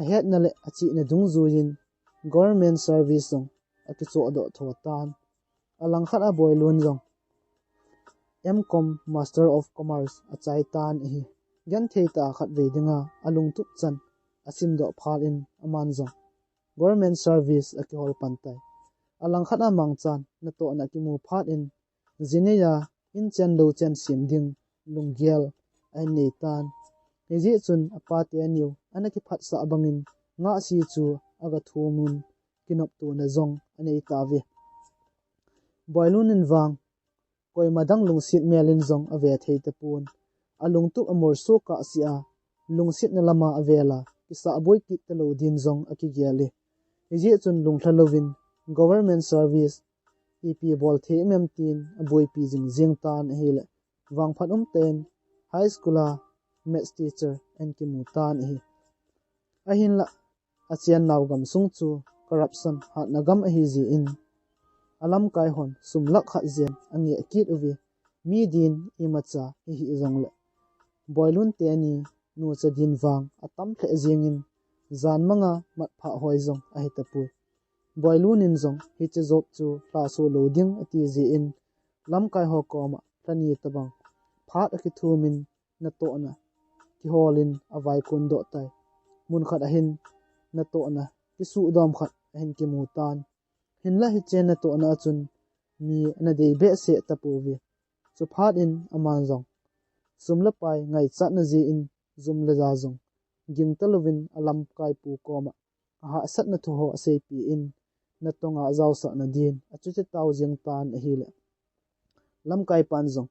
ahetna le achihna dungjuiyin government service jong akichohdoh tho tan. Alangkhat a Boilun jong M Com Master of Commerce achai tan ahi. Genthei tah a khatvei dinga alungtup chan asimdoh phat in aman jong government service akihol pan tai. Alangkhat a Mangchan natohna akimu phat in jinei a in chen lou chen sem ding lunggel ahin nei tan. Hijeh chun apa teniu ana kiphatsah bangin ngahsi chu aga thum un kinoptona jong anei tauve. Boilun in vang koima dang lungset mel in jong ave thei tapon. Alungtup amolso kahsea, lungsetna lama avel a kisahboi kit talou din jong akigel e. Hijeh chun lunglha louvin government service ipi bol thei em em tin aboipi jing jing tan ahile, vangphat umtah in high school a maths teacher ahin kimu tan ahi. Ahinlah, achennau gamsung chu corruption hatna gam ahi jeh in, alamkai hon sum lakh khat jen angeh kit uve. Mi din imacha hihih jongle, Boilun teni nucha din vang atam lheh jengin, jan manga matphah hoi jong ahi tapoi. Boilun in jong hiche job chu lhaso lou ding ati jeh in, lamkai ho koma lhani tabang phat akithumin natohna kiholin avaikon doh tai. Mun khat ahin natohna kisuhdom khat ahin kimu tan. Hinlah hiche natohna a chun mi ana dei behseh tapouve. Chuphat in aman jong sum le pai ngaichatna jeh in jum le ja jong gingta louvin alamkaipu koma ahahsatna thu ho aseipeh in, natonga ajaosahna din achuti tao jeng tan ahile, lamkaipan jong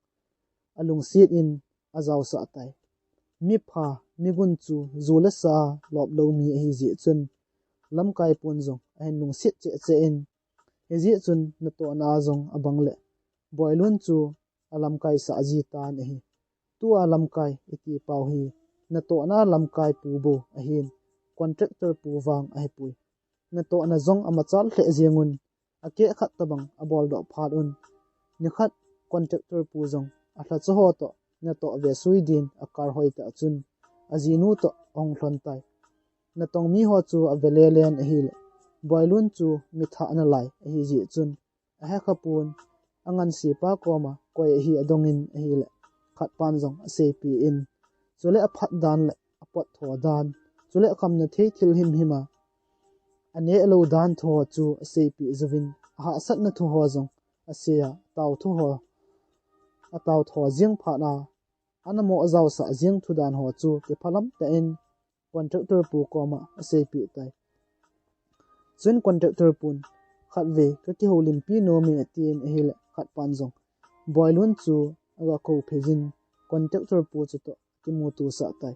alungset in ajaosah tai. Mipha, migun chu ju le sa a lop lou mi ahi jeh chun, lamkaipun jong ahin lungset cheh cheh in, hijeh chun natohna a jong abang le, Boilun chu alamkai sah ji tan ahi. Tua lamkai iti pau hi natohna lamkaipu bou ahin, contractor pu vang ahipoi. Natohna jong amachal lheh jengun, akeh khat tabang aboldoh phat un, nikhat contractor pu jong alhacha ho toh natoh vesui din akal hoi tah chun, ajinu toh ahung lhon tai. Natong mi ho chu ave lelen ahile, Boilun chu mithah nalai ahi jeh chun, ahekhapon, angansepa koma koi ahi adongin ahile, khatpan jong aseipeh in, chule aphat dan le apot tho dan, chule akhamna thei thil himhim a aneh lou dan thu ho chu aseipeh jouvin, ahahsatna thu ho jong asei a, atao thu ho, atao tho jeng phat a, ana mo ajaosah jeng thu dan ho chu kiphalam tah in contractor pu koma aseipeh tai. Chun contractor pun, khatvei kakihoulimpi nom e atin ahile, khatpan jong Boilun chu aga kou phei jin, contractor pu chutoh kimutusah tai.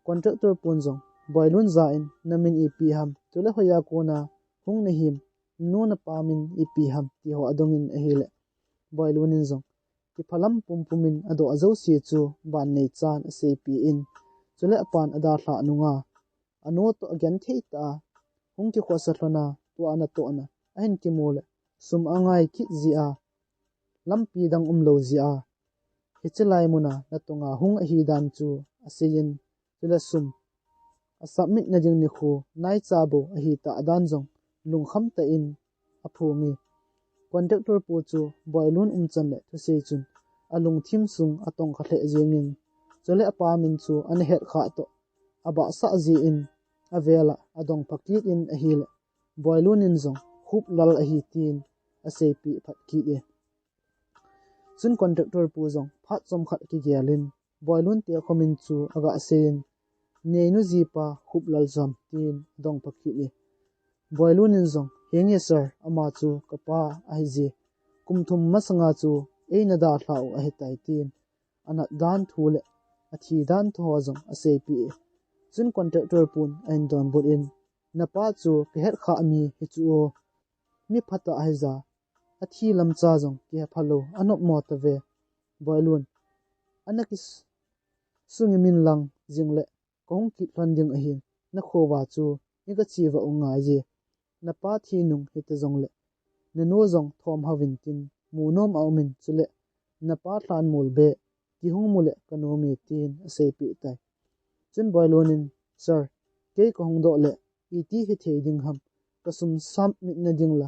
Contractor pun jong Boilun ja in, namin ipi ham, chule hoiya kona hung nahim, nanu napa min ipi ham ti ho adongin ahile, Boilun in jong kiphalam pumpumin adoh ajouse chu ban neichan aseipeh in, chule apan adalhah nunga, anu toh agenthei tah a hung kikhosa lhon a, tua natohna ahin kimu le, sum angai kit jeh a, lampi dang umlou jeh a, hiche lai muna natonga hung ahi dan chu aseiyin, chule sum asubmit nading nikho naicha bou ahitah dan jong lungkham tah in aphonge. Contractor pu chu Boilun umchan le thusei chun alungthim sung atongkha lheh jengin, chule apa min chu ana hetkhah toh abahsah jeh in, avel a adongpha kit in ahile, Boilun in jong Huplal ahi tin aseipeh phat kit e. Chun contractor pu jong phat chomkhat akigel in, Boilun tekho min chu aga seiyin, neinu jipa Huplal chu ham tin adongpha kit e. Boilun in jong, henge sir, ama chu kapa ahije, kum thum masanga chu eina dalhah u ahitai tin anat dan thu le athi dan thu ho jong aseipeh e. Chun contractor pun ahin donbut in, napa chu kahetkhah mi hichu o, mi phatah ahija, athi lamcha jong kihephalou anopmo tave. Boilun, ana kis- Sungim in lang, jing le kahung kit lhon ding ahin, nakhouva chu iga che uva u ngai e. Napa thi nung hita jongle nanu jong thom hao vin tin, mu nom a um in, chule napa lhanmol beh kihung mu le kanom e, tin aseipeh tai. Chun Boilun in, Sir, kei kahung doh le iti hithei ding ham, kasum submit na ding la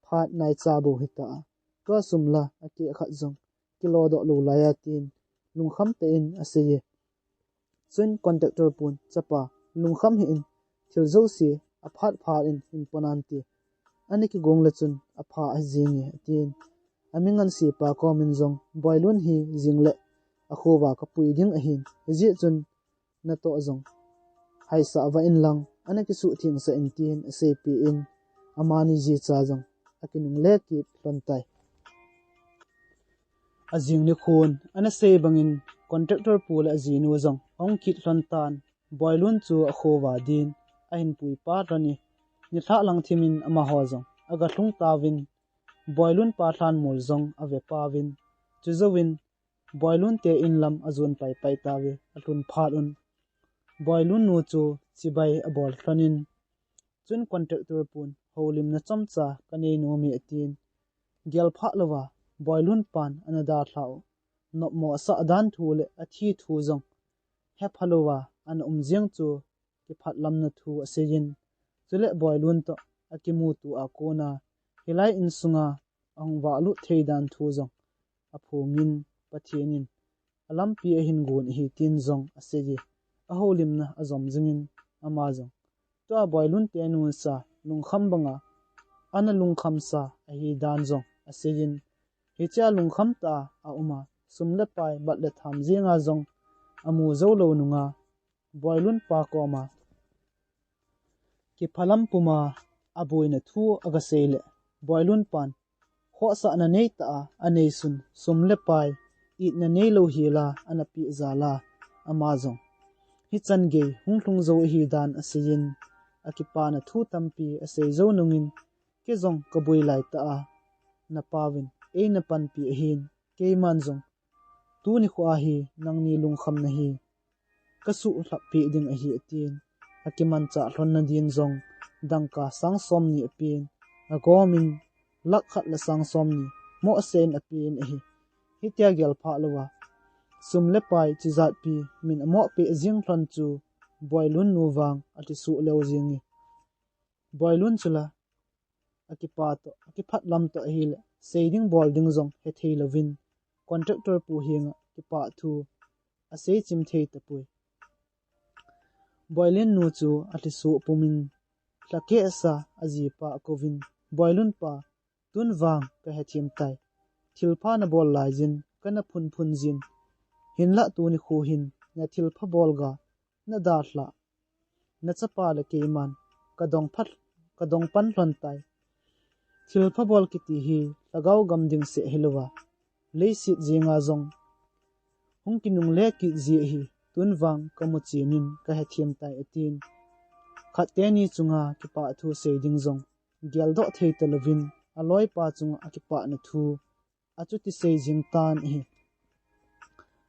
phat naicha bou hita a, tua sum la akeh khat jong kilo doh lou lai a, tin lungkham tah in asei e. Chun contractor pun, Chapa, lungkham hih in, thil jouse aphat phat in hin pon nante, ana kigong le chun apha ahi jenge, atin. Amingansepa komin jong, Boilun hi jing le akhouva kapui ding ahin, hijeh chun natoh jong haisah uva in lang, ana kisuhthengsah in, tin aseipeh in, amani jicha jong akinungle kit lhon tai. Ajing nikhon ana sei bangin contractor pu le ajinu jong ahung kit lhon tan, Boilun chu akhouva din ahin pui pat lhon e. Nilhah lang thimin amaho jong aga lhung tauvin, Boilun pa lhanmol jong ave pauvin, chujouvin Boilun te in lam ajon paipai tauve. Alhun phat un Boilun nu chu chibai abol lhon in, chun contractor pun, Houlimna chomcha kanei nome, atin. Gel phah louva Boilun pan ana dalha u nopmo asah dan thu le athi thu jong hepha louva ana um jeng chu kiphatlamna thu aseiyin, chule Boilun toh akimuto a kona hilai insunga ahung vahlut thei dan thu jong aphongin, Pathen in alampi ahin gon ahi, tin jong aseiye. Ahoulimna ajom jingin ama jong, tua Boilun te nusa lungkham banga ana lungkhamsa ahi dan jong aseiyin, hichea lungkham tah a aum a, sum le pai, bat le tham jenga jong amu jou lou nunga Boilun pa koma kiphalam puma aboina thu aga sei le, Boilun pan khohsahna neitah a aneisun sum le pai, itna neilou hila ana peh jal a, ama jong hichan gei hung lhung jou ahi dan aseiyin, akipana thu tampi asei jou nungin, Kei jong kaboi laitah a napauvin eina panpi ahin, keiman jong tuni khoa hi nangni lungkhamna hi kasuhlhap peh ding ahi, atin. Akimanchah lhonna din jong dangka sang somni apen, agomin lakh khat le sang somni mohsen apen ahi. Hitia gel phah louva sum le pai chijatpi min amoh peh jing lhon chu Boilun nu vang alhisuh leu jenge. Boilun chu la akipa toh, akiphatlam toh ahile, sei ding bol ding jong hethei louvin, contractor pu henga kipah thu asei chim thei tapoi. Boilun nu chu alhisuh pumin, lhakeh sa ajipa akouvin, Boilun pa, tun vang kahethem tai. Thilpha nabol laiyin kana phunphun jin. Hinlah tuni kho hin nathilpha bol ga nadalhah nachapa le keiman kadong phat, kadong pan lhon tai. Thilpha bol kiti hi lhagao gam ding seh hilouva, leiset jenga jong hung kinungle kit ji ahi, tun vang kamu chenin kahethem tai, atin. Khat teni chunga kipah thu sei ding jong geldoh thei talouvin, aloipa chunga akipahna thu achuti sei jing tan ahi.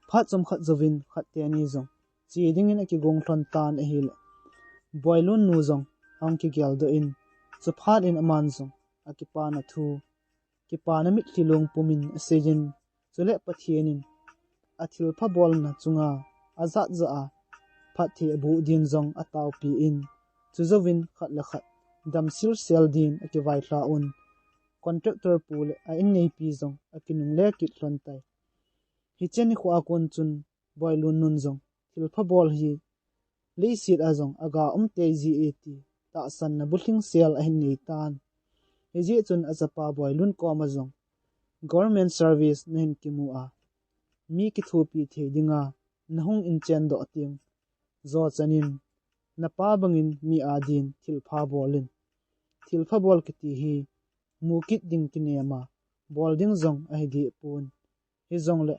Phat chomkhat jouvin khat teni jong che dingin akigong lhon tan ahile, Boilun nu jong ahung kigeldoh in, chuphat in aman jong akipana thu kipana mitlhi long pumin aseiyin, chule Pathen in athilpha bolna chunga ajat jah a phatthei aboh din jong ataopi in, chujouvin khat le khat damsel sel din akivailhah un, contractor pu le a inneipi jong akinungle kit lhon tai. Hiche nikho a kon chun Boilun nun jong thilpha bol hi leiset a jong aga um tei ji e ti tahsanna bulhing sel ahin nei tan. Hijeh chun achapa Boilun koma jong, Government service nahin kimu a, mi kithopi thei dinga nahung inchen doh teng, jo chanin napa bangin mi adin thilpha bol in. Thilpha bol kiti hi mu kit ding kinem a, bol ding jong ahi deh pon. Hijongle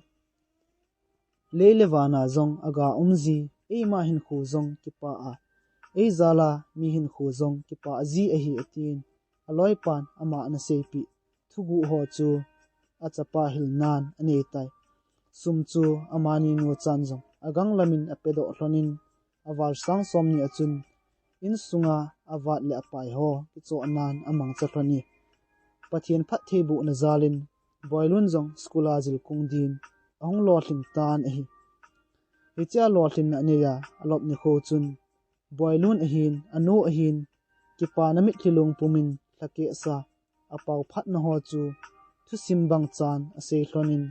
lei le vana jong aga um ji, eima hinkho jong kipah a, ei jal a mi hinkho jong kipah ji ahi, atin. Aloipan ama ana seipeh thuguh ho chu achapa hilnan anei tai. Sum chu amani nu chan jong agang lamin apedoh lhonin, aval sang somni achun, insunga avat le apai ho kichohnan amangcha lhon e. Pathen phattheibohna jalin, Boilun jong school a jilkung din ahung lolhing tan ahi. Hichea lolhinna aneiya alop nikho chun, Boilun ahin, anu ahin, kipana mitlhi lungpumin lhakeh sa, apao phatna ho chu thusim bangchan asei lhonin,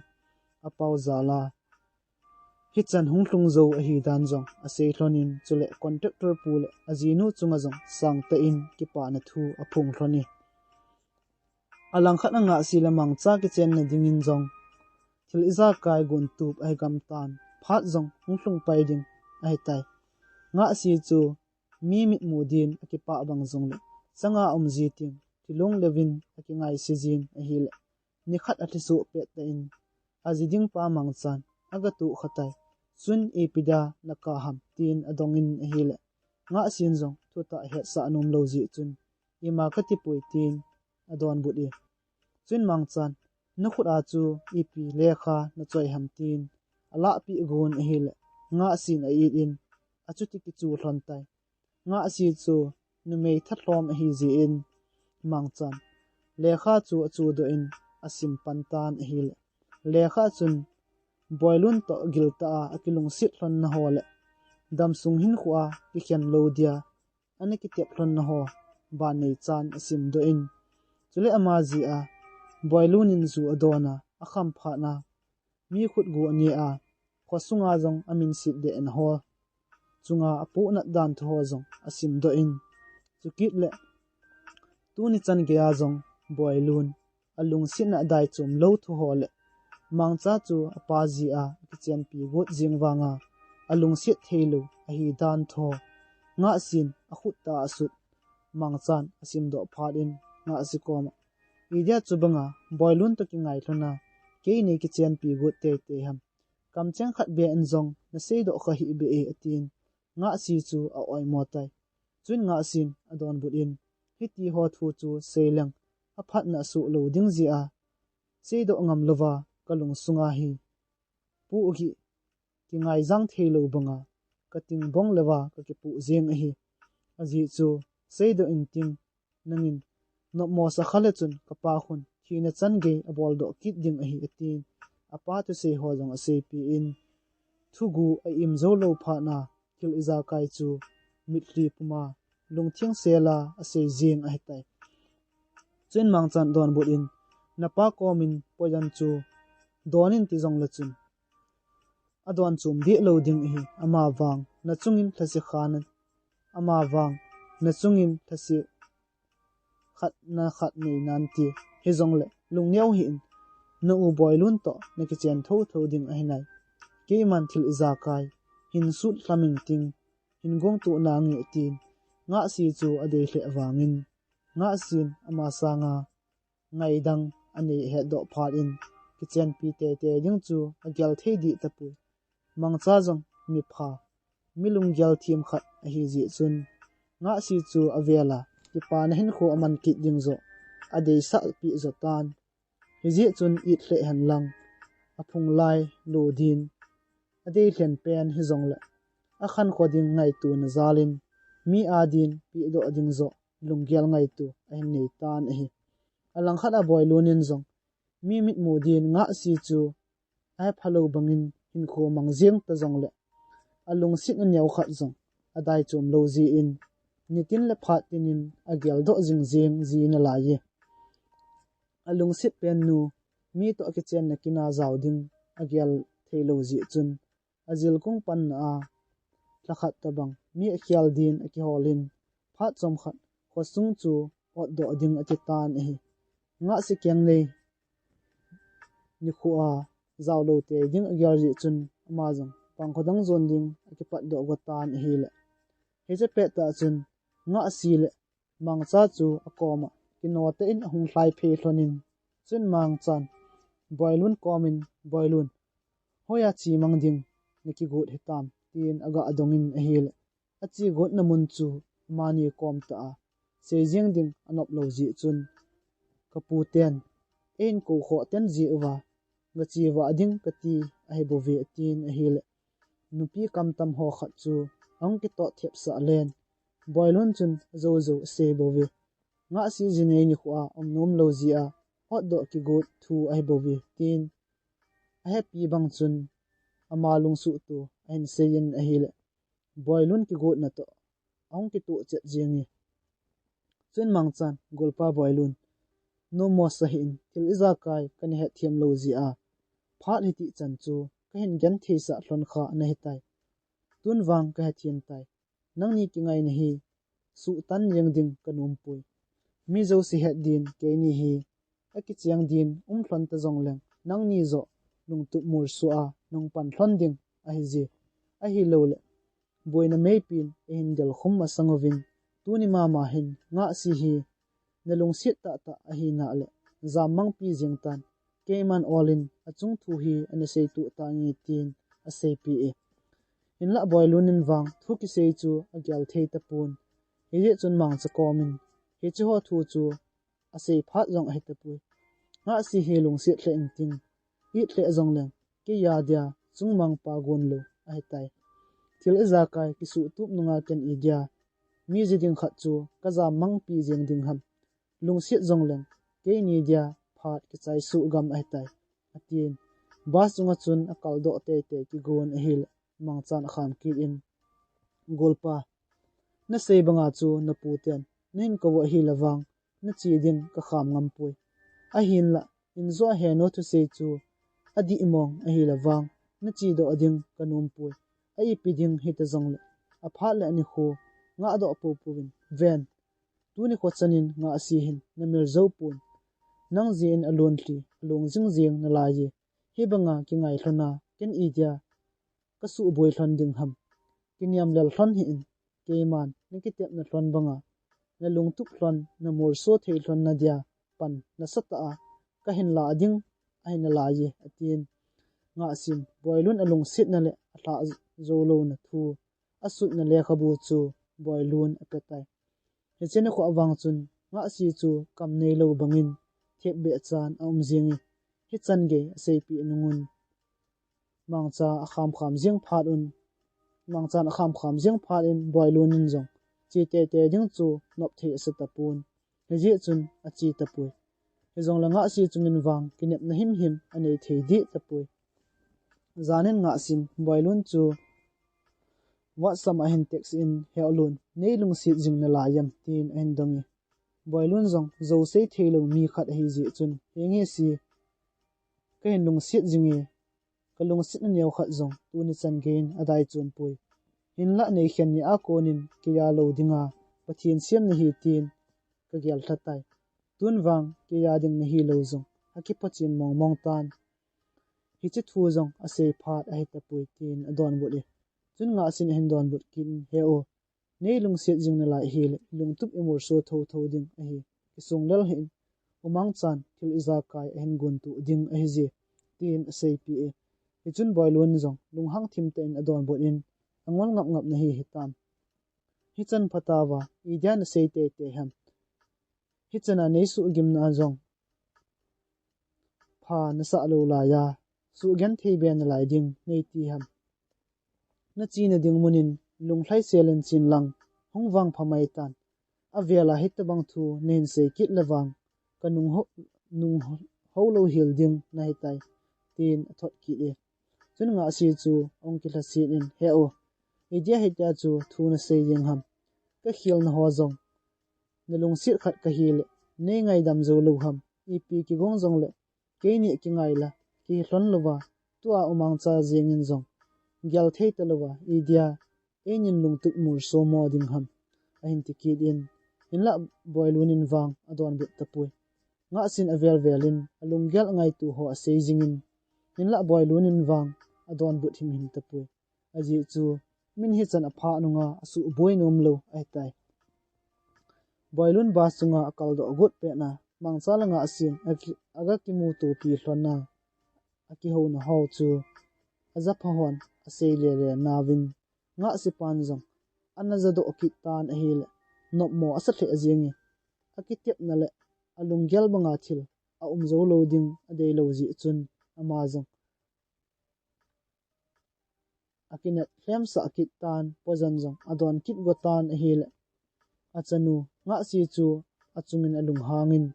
apao jala hichan hung lhung jou ahi dan jong asei lhonin, chule contractor pu le ajinu chunga jong sangtah in kipana thu aphong lhon e. Alangkhat a Ngahsi le Mangcha kichenna dingin jong thil ijakai gontup ahi gamtan, phat jong hung lhung pai ding ahitai. Ngahsi chu mi mitmu din akipah bang jongle, changa um ji teng thilong leuvin akingaise jin ahile, nikhat athlisoh pettah in, aji ding pa Mangchan agatuh khatai. Chun, ipi dia nakah ham, tin adongin ahile, Ngahsin jong thutah hetsah anom lou jeh chun, ima katipoi, tin adonbut e. Chun Mangchan, nakhut a chu ipi lekha nachoi ham, tin alahpeh gon ahile, Ngahsin a-it in, achuti kichu lhon tai. Ngahsi chu numei thalhom ahi jeh in, Mangchan lekha chu achudoh in asim pan tan ahile, lekha chun Boilun toh giltah a akilungset lhonna ho le damsung hinkhoa kikhen lou dia ana kitep lhonna ho ban neichan asimdoh in, chule ama jeh a Boilun in ju adon a, akham phat a mi khutgu aneh a, khosunga jong aminset dehna ho chunga apohnat dan thu ho jong asimdoh in, chukit le tuni chan geiya jong Boilun alungsetna adaichom lou thu ho le Mangcha chu apa jeh a akichenpi got jeng vanga alungset theilou ahi dan thu ho Ngahsin akhut tah a asut, Mangchan asimdoh phat in Ngahsi koma, idia chubanga Boilun toh kingai lhona kei neikichenpi got teitei ham? Kamcheng khat beh in jong naseidoh kha hih beh e, atin Ngahsi chu a-oimo tai. Chun Ngahsin adonbut in, hitiho thu chu seileng aphatna asoh lou ding jeh a seidoh ngam louva kalungsunga hi pohgih kingaijang theilou banga katingbong louva kakipoh jeng ahi. Ajeh chu seidoh inting, nangin nopmo sakha le chun kapa khun thina chan gei aboldoh kit ding ahi, atin apa thusei ho jong aseipeh in, thugu a-im jou lou phat a thil ijakai chu mitlhi puma lungtheng sela asei jeng ahitai. Chun Mangchan donbut in, napa komin poijan chu donin ti jongle chun adon chom deh lou ding ahi, amavang nachungin lhasetna, amavang nachungin lhase khat na khat nei nante, hijongle lungneo hih in, na-u Boilun toh nakichen thotho ding ahinai. Keiman thil ijakai hin sut lham inting, hin gongtoh nange, tin Ngahsi chu adei lheh vangin, Ngahsin ama sanga ngaidang anei ahetdoh phat in, kichenpi teitei ding chu agel thei deh tapoi. Mangcha jong mipha, mi lunggel them khat ahi jeh chun, Ngahsi chu avel a kipana hinkho aman kit ding joh adeisah peh joh tan. Hijeh chun it lheh henlang, aphung lai lo din adei lhen pen hijongle, akhankho ding ngaitona jalin mi adin pehdoh ding joh lunggel ngaito ahin nei tan ahi. Alangkhat a Boilun in jong mi mitmu din Ngahsi chu ahephalou bangin hinkho mang jeng tajongle, alungsetna neokhat jong adaichom lou jeh in, nitin le phat tinin ageldoh jingjeng ji nalai e. Alungset pennu mi toh akichenna kin a jao ding agel theilou jeh chun, ajilkung panna a lhakhat tobang mi akhel din akiholin, phat chomkhat khosung chu otdoh ding atitan ahi. Ngahsi kengnei nikho a jaolou tei ding agel jeh chun, ama jong pangkho dang jon ding akipatdoh go tan ahile, hiche pettah chun Ngahsi le Mangcha chu akoma kino tah in ahung lhaiphei lhonin, chun Mangchan Boilun komin, Boilun, hoiya chemang ding nakigot hitam, tin aga dongin ahile, achegotna mun chu amani kom tah a seijeng ding anoplou jeh chun, kaputen eihin koukhoh ten jeh uva, gache vah ding kati ahibouve, atin ahile, nupi kamtam ho khat chu ahung kitot thep sah len. Boilun chun ajo jo asei bou ve. Ngahsi jinei nikho a um nom lou jeh a, hotdoh kigot thu ahi bou ve, tin ahepi bang chun ama lungsuh thu ahin seiyin ahile, Boilun kigotna toh ahung kitoh chet jeng e. Chun Mangchan, Golpa Boilun, nom mo sah hih in, thil ijakai kana hetthem lou jeh a, phat hiti chan chu kahin genthei sah lhon kha nahitai. Tun vang kahethem tai. Nangni kingaina hi suhtan jeng ding kanom poi. Mi jouse het din keini hi akicheng din um lhon ta jongleng, nangni joh lungtup molso a nahung pan lhon ding ahi je. Ahilouleh, boina meipin eihin delkhum masang uvin, tuni mama hin Ngahsi hi nalungset tahtah ahina leh, jammangpi jeng tan, keiman olin achung thu hi ana seitoh tange, tin aseipeh e. Hinlah Boilun in vang thu kisei chu agel thei tapon. Hijeh chun Mangcha komin hiche ho thu chu asei phat jong ahi tapoi. Ngahsi hi lungset lheh intin, it lheh jongleng, keiya dia chungmang pa gonlou ahitai. Thil ijakai kisuhtup nunga ken idia mi ji ding khat chu kajammangpi jeng ding ham. Lungset jongleng, keini dia phat kichai suh gam ahitai, atin. Bus chunga chun akaldoh teitei kigon ahile, Mangchan akham kit in, Golpa, nasei banga chu napu ten nahin kou u ahile vang, nache ding kakham ngam poi. Ahinlah, injoh a heno thusei chu adih mong ahile vang, nachedoh ding kanom poi. A ipi ding hita jongleh, aphat le anikho ngahdoh poupou vin. Ven, tuni kho chanin Ngahsi hin namil jou pon. Nang jeh in alonlhi, alung jing jeng nalai e. Hibanga kingai lhon a ken idia kasuhboi lhon ding ham. Kiniamlel lhon hih in, keiman nakitepna lhon banga nalungtup lhon, namolso thei lhon nadia pan nasatah a kahin lah ding ahi nalai e, atin. Ngahsin Boilun alungsetna le alhah jou louna thu asutna lekhabu chu Boilun apetai. Hiche nikho a vang chun Ngahsi chu kam neilou bangin thepbeh chan aum jenge. Hichan gei aseipeh nungun Mangcha akham kham jeng phat un, Mangchan akham kham jeng phat in Boilun in jong che teitei ding chu nop thei asa tapon. Hijeh chun ache tapoi. Hijongle Ngahsi chungin vang kinepna himhim anei thei deh tapoi. Janin Ngahsin Boilun chu WhatsApp a ahin text in, He Olun, nei lungset jing nalai em? tin ahin dong e. Boilun jong jou sei theilou mi khat ahi jeh chun, Henge si, kahin lungset jing e, kalungsetna neo khat jong tuni chan geiyin adai chom poi. Hinlah neikhen nia konin keiya lou dinga Pathen sem nahi tin kagel lhatai. Tun vang keiya ding nahilou jong akiphochen mong mong tan. Hiche thu jong asei phat ahi tapoi, tin adonbut e. Chun Ngahsin ahin donbut kit in, He o, nei lungset jing nalai ahile, ilungtup imolso thotho ding ahi. Kisung lel hih in, U Mangchan thil ijakai ahin gontoh ding ahi je, tin aseipeh e. Hichun Boilun jong lunghang thim tah in adonbut in, Angol ngap ngap nahi hitam. Hichan phatauva, idia nasei teitei ham? Hichana nei suhgimna jong pha nasah lou laiya, suhgenthei be nalai ding nei ti ham? Nachena ding munin lunglhaisel in chen lang, hung vangpha mai tan. Avela hitobang thu nahin sei kit le vang, kanung ho, nung ho, ho lou hel ding nahitai, tin athot kit e. Chun Ngahsi chu ahung kilhaset in, He o, idia hitia chu thu nasei jeng ham? Kakhelna ho jong nalungset khat kahile, nei ngaidam jou lou ham? Ipi kigong jongle, keini kingai la, kihi lhon louva, tua U Mangcha jengin jong gel thei talouva, idia einin lungtup molso mo ding ham? ahin ti kit in, hinlah Boilun in vang adonbut tapoi. Ngahsin avel vel in alunggel angaito ho asei jingin, hinlah Boilun in vang adonbut himhim tapoi. Ajeh chu min hichan aphah nunga asuhboi nom lou ahitai. Boilun bus chunga akaldoh got petna, Mangcha le Ngahsin aga, aga kimutopi lhonna akihouna ho chu ajapha hon asei lele nauvin, Ngahsi pan jong ana jadoh kit tan ahile, nopmo asa lheh jenge. Akitepna le alunggel banga thil aum jou lou ding adei lou jeh chun, ama jong akinep lhemsah kit tan, poison jong adon kit go tan ahile, achanu Ngahsi chu achungin alunghangin,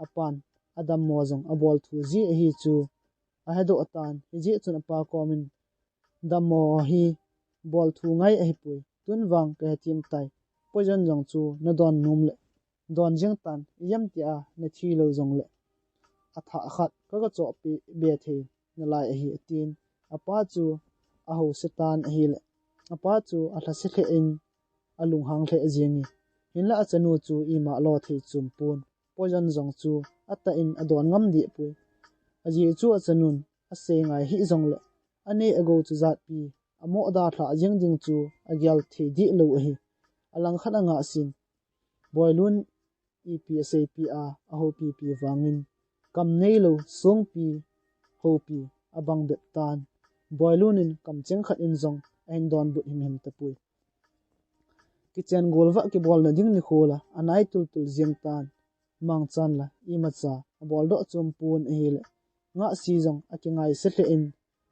apan adammo jong abol thu ji ahi chu ahedoh tan. Hijeh chun apa komin, dammo hi bol thu ngai ahipoi, tun vang kahethem tai, poison jong chu nadon nom le don jeng tan, ijemtia nathi lou jongle athah khat kaga chohpeh be thei nalai ahi, atin. Apa chu ahouse tan ahile, apa chu alhase lheh in alunghang lheh jenge. Hinla achanu chu ima lo thei chom pon, poison jong chu atah in adon ngam deh poi. Ajeh chu achanun asei ngai hih jongle, anei agou chu jatpi, amoh dalhah jeng ding chu agel thei deh lou ahi. Alangkhat a Ngahsin Boilun ipi aseipi a, ahoupipi vangin, kam neilou songpi houpi abang bep tan. Boilun in kamcheng khat in jong ahin donbut himhim tapoi. Kichen golvah kibolna ding nikho la anai tultul jeng tan, Mangchan la imacha aboldoh chom pon ahile, Ngahsi jong akingaise lheh in,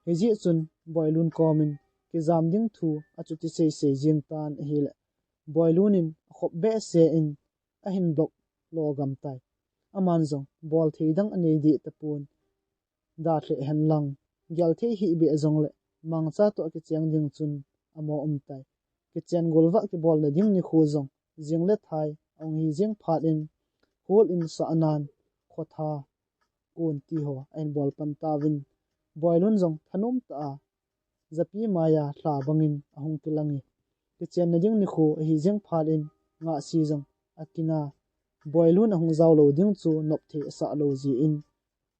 hijeh chun Boilun komin kijam ding thu achuti seisei jeng tan ahile, Boilun in akhop behseh in ahin block lo gam tai. Aman jong bol thei dang anei deh tapon, dalheh henlang, gel thei hih beh jongle Mangcha toh akicheng ding chun amo um tai. Kichen golvah kibolna ding nikho jong jing le thai ahung hi jeng phat in, hol in sahnan khotha kon tiho ahin bol pan tauvin, Boilun jong thanom tah a japi maiya lha bangin ahung kilange. Kichenna ding nikho ahi jeng phat in, Ngahsi jong akina, Boilun ahung jao lou ding chu nopthei asah lou jeh in,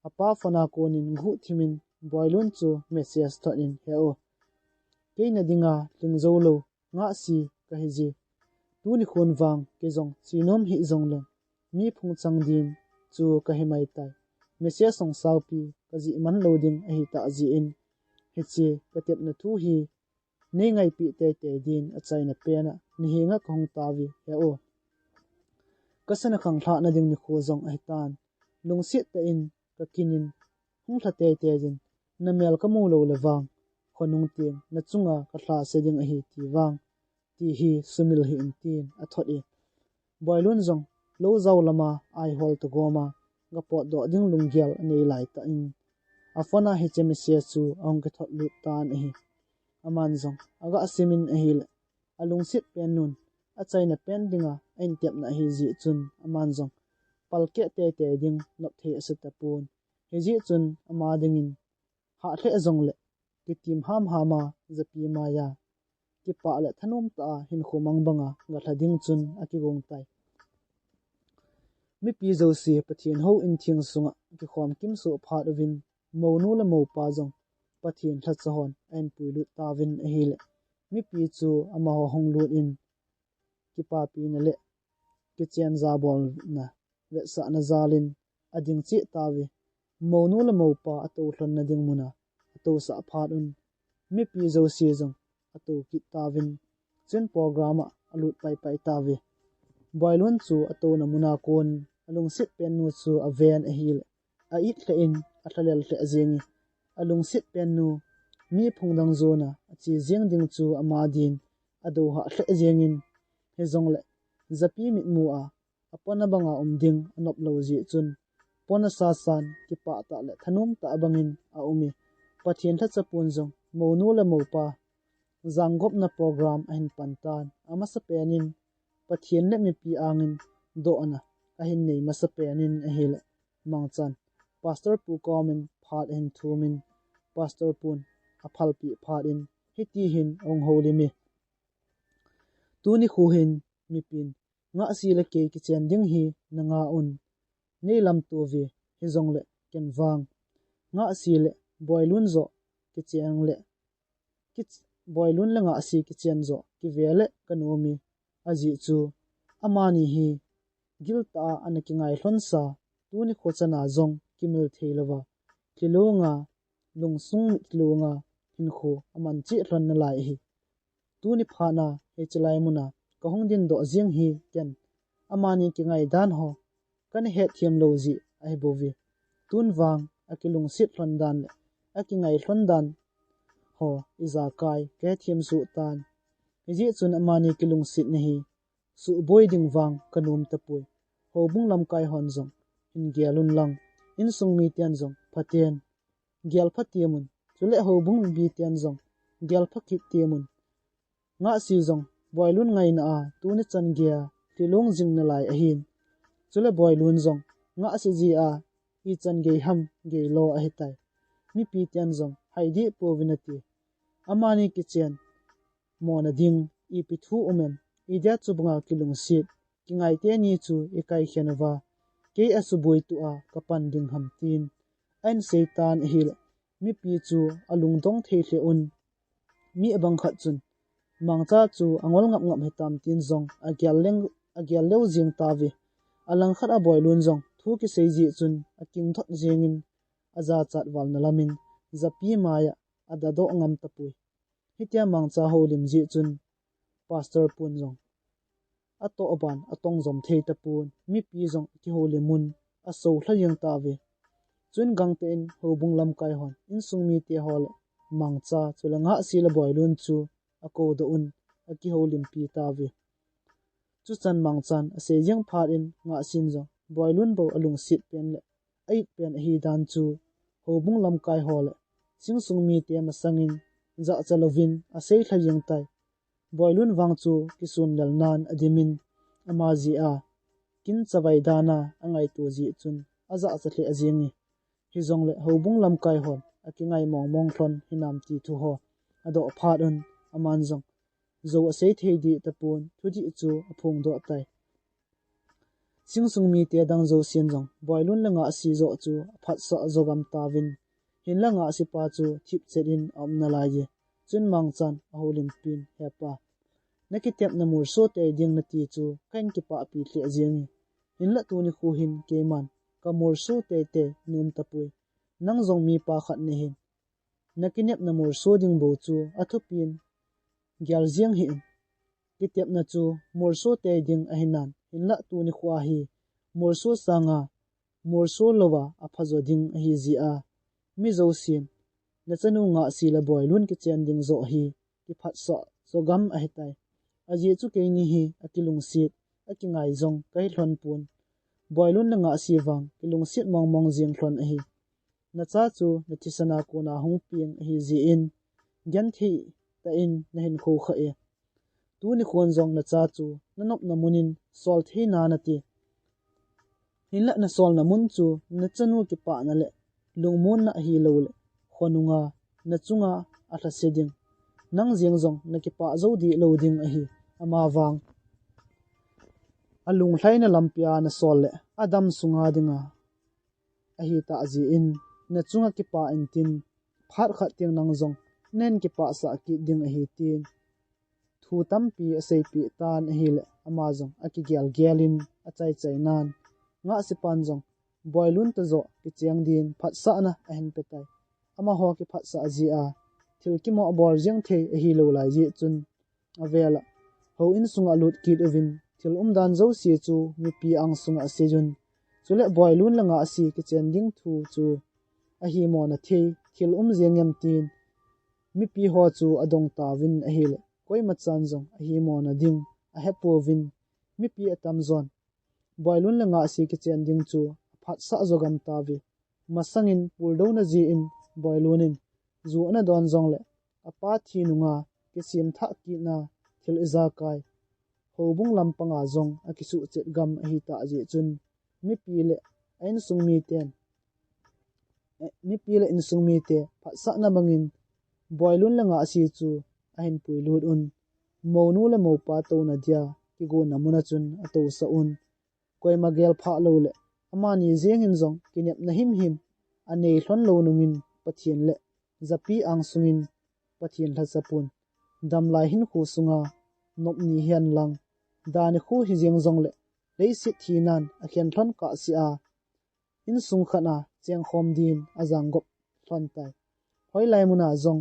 apa phone a konin guhthimin Boilun chu message thot in, He u, kei na dinga lhingjou lou Ngahsi kahi je. Tuni khon vang kei jong chenom hih jongleng, mi phung chang din chu kahi mai tai. Message hung saopi kajih man lou ding ahi tah jeh in, hiche katepna thu hi nei ngaipeh teitei din achaina pen a nahenga kahung tauve, He u. Kasana khanglhahna ding nikho jong ahitan, lungset tah in kakinin, hung lha teitei din, namel kamu lou le vang, khonung teng nachunga kalhase ding ahi ti vang, ti hi sumil hih in, tin athot e. Boilun jong lou jao lama aihol tagoma gapotdoh ding lunggel anei laitah in, aphone a hiche message chu ahung kithot lut tan ahi. Aman jong aga simin ahile, alungset pen nun achaina pen dinga ahin tepna ahi jeh chun, aman jong palkeh teitei ding nopthei asa tapon. Hijeh chun ama dingin, hah lheh jongle kitim hamhama japi maiya kipah le thanom tah a hinkho mang banga galha ding chun akigong tai. Mipi jouse Pathen houin theng sunga kikhom kimsoh phat uvin, mounu le moupa jong Pathen lhacha hon ahin puilut tauvin ahile, mipi chu amaho hung lut in, kipapina le kichen jabolna vetsahna jalin ading cheh tauve. Mounu le moupa atoulhonna ding muna atousah phat un, mipi jouse jong atoukit tauvin, chun program a alut paipai tauve. Boilun chu atouna muna kon alungset pennu chu aven ahile, a-it lheh in alhalel lheh jenge. Alungset pennu mi phung dang jona ache jeng ding chu ama din adouhah lheh jengin, hijongle japi mitmu a apona banga um ding anop lou jeh chun, pona sasan kipah tah le thanom tah bangin aume. Pathen lhacha pon jong mounu le moupa janggopna program ahin pan tan, amasapen in Pathen le mipi angin dohna ahin nei masapen in ahile, Mangchan Pastor pu komin phat ahin thumin, Pastor pun aphalpeh phat in hiti hin ahung houlime. Tuni kho hin mipin, Ngahsi le kei kichen ding hi nanga un, nei lamto uve, hijongle ken vang Ngahsi le Boilun joh kichen le, kich-, Boilun le Ngahsi kichen joh kive le kanom e. Ajeh chu amani hi giltah a ana kingailhonsa, tuni kho chana jong kimil thei louva, thilonga, lungsung mit thilonga hinkho aman cheh lhon nalai ahi. Tuni phatna hiche lai muna kahung dindoh jeng hi ken amani kingai dan ho kana hetthem lou jeh ahibouve. Tun vang akilungset lhon dan le akingai lhon dan ho ijakai kahethem suh tan. Hijeh chun amani kilungsetna hi suhboi ding vang kanom tapoi. Houbung lamkai hon jong hin gel un lang, insung miten jong phaten gel pha temun, chule houbung mipiten jong gel pha kit temun. Ngahsi jong Boilun ngaina a tuni chan geiya lhilong jing nalai ahin. Chule Boilun jong Ngahsi jeh a ichan gei ham gei lo ahitai. Mipiten jong hai deh pouvin ati. Amani kichen mona ding ipi thu um em? Idia chubanga kilungset, kingai teni chu ikaikhen uva, kei asuboi tua kapan ding ham, tin ahin seitan ahile, mipi chu alungdong thei lheh un. Mi abang khat chun, Mangcha chu angol ngap ngap hitam, tin jong agel leng, agel leu jeng tauve. Alangkhat a Boilun jong thu kisei jeh chun akingthot jengin, ajachat valna lamin japi maiya adadoh ngam tapoi. Hitia Mangcha houlim jeh chun Pastor pun jong atoh ban atong jom thei tapon, mipi jong akihoulim un, asoulha jeng tauve. Chun gangtah in houbung lamkai hon insung mite ho le Mangcha, chule Ngahsi le Boilun chu akoudoh un, akihoulimpi tauve. Chuchan Mangchan asei jeng phat in Ngahsin jong Boilun bou alungset pen le a-it pen ahidan chu houbung lamkai ho le chingsung mite masangin jahcha louvin aseilha jeng tai. Boilun vang chu kisunlel nan adimin, ama jeh a kinchavai dan a angaito jeh chun ajahcha lheh jenge. Hijongle houbung lamkai hon akingai mongmong lhon hinam ti thu ho adoh phat un, aman jong jou asei thei deh tapon, thudih chu aphongdoh tai. Chingsung mite dang jousen jong Boilun le Ngahsi joh chu aphatsah jogam tauvin, hinla Ngahsi pa chu thipchet in aum nalaiye. Chun Mangchan ahoulimpin, He pa, nakitepna molso tei ding nati chu kahin kipahpi lheh jenge. Hinla tuni khu hin keiman kamolso teitei nom tapoi. Nang jong mipa khat nahin, nakinepna molso ding bou chu athupin gel jeng hih in. Kitepna chu molso tei ding ahinan, hinla tuni khu a hi molso sanga molso louva aphajo ding ahi jeh a, mi jousen nachanu Ngahsi le Boilun kichen ding joh hi kiphatsah jogam ahitai. Ajeh chu keini hi akilungset, akingai jong kahi lhon pon. Boilun le Ngahsi vang kilungset mongmong jeng lhon ahi. Nacha chu nathisana kona hung peng ahi jeh in, genthei tah in nahin khoukhah e. Tuni khun jong nacha chu nanopna mun in sol thei nanati. Hinla nasolna mun chu nachanu kipahna le lungmonna ahilouleh khonunga nachunga alhase ding, nang jeng jong nakipah jou deh lou ding ahi. Amavang alunglhaina lampia nasol le adam sunga dinga ahitah jeh in, nachunga kipah intin, phat khat teng nang jong nahin kipahsah kit ding ahi, tin thu tampi aseipeh tan ahile, ama jong akigelgel in achaichai nan, Ngahsipan jong Boilun toh joh kicheng din phatsahna ahin petai. Amaho kiphatsah jeh a thil kimo bol jeng thei ahilou lai jeh chun, avel a houin sunga alut kit uvin, thil umdan jouse chu mipi angsunga aseijun. Chule Boilun le Ngahsi kichen ding thu chu ahimona thei thil um jeng em, tin mipi ho chu adong tauvin ahile, koimachan jong ahimona ding ahepouvin, mipi atamjon Boilun le Ngahsi kichen ding chu aphatsah jogam tauve. Masangin puldouna jeh in Boilun in ju ana don jongle, apa thi nunga kisemthah kitna thil ijakai houbung lampanga jong akisuhchet gam ahitah jeh chun, mipi le a insung miten, eh, mipi le insung mite phatsahna bangin Boilun le Ngahsi chu ahin puilut un, mounu le moupa touna dia kigonna muna chun atousah un. Koima gelphah loule, amani jengin jong kinepna himhim anei lhon lou nungin Pathen le japi angsungin Pathen lhasapun, damlai hinkho sunga nopni hihen lang, dan nikho hijeng jongle, leiset thinan akhen lhon kahsea, insung khatna chengkhom din ajanggop lhon tai. Hoilai muna jong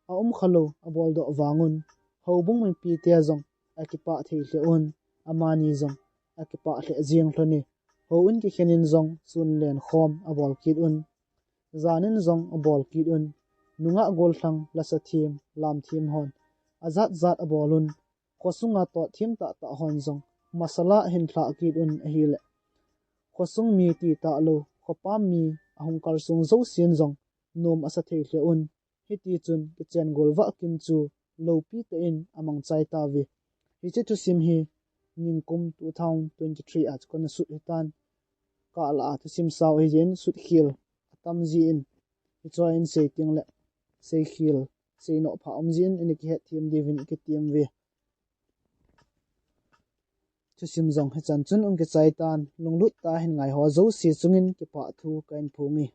aumkhalou aboldoh vangun, houbung mipite jong akipah thei lheh un, amani jong akipah lheh jeng lhon e. Houin kikhenin jong sunlenkhom abol kit un, janin jong abol kit un, nungah gollhang, lasa them, lam them hon ajat jat abol un, khosunga tot them tah tah hon jong masala ahin lhah kit un ahile, khosung mi ti tah lou, khopam mi ahung kalsong jousen jong nom asa thei lheh un. Hiti chun kichen gol vah kin chu loupi tah in amang chai tauve. Hiche thusim hi nikum two thousand twenty-three a chu kana sut hitan. Kah lah a thusim sao ahi jeh in sut khel atam jin, hiche a hin sei teng le sei khel, sei noh pha um jin, ana kihet them diuvin i kitem uve. Thusim jong hichan chun hung kichai tan, lunglut tah a hin ngai ho jouse chungin kipah thu kahin phong e.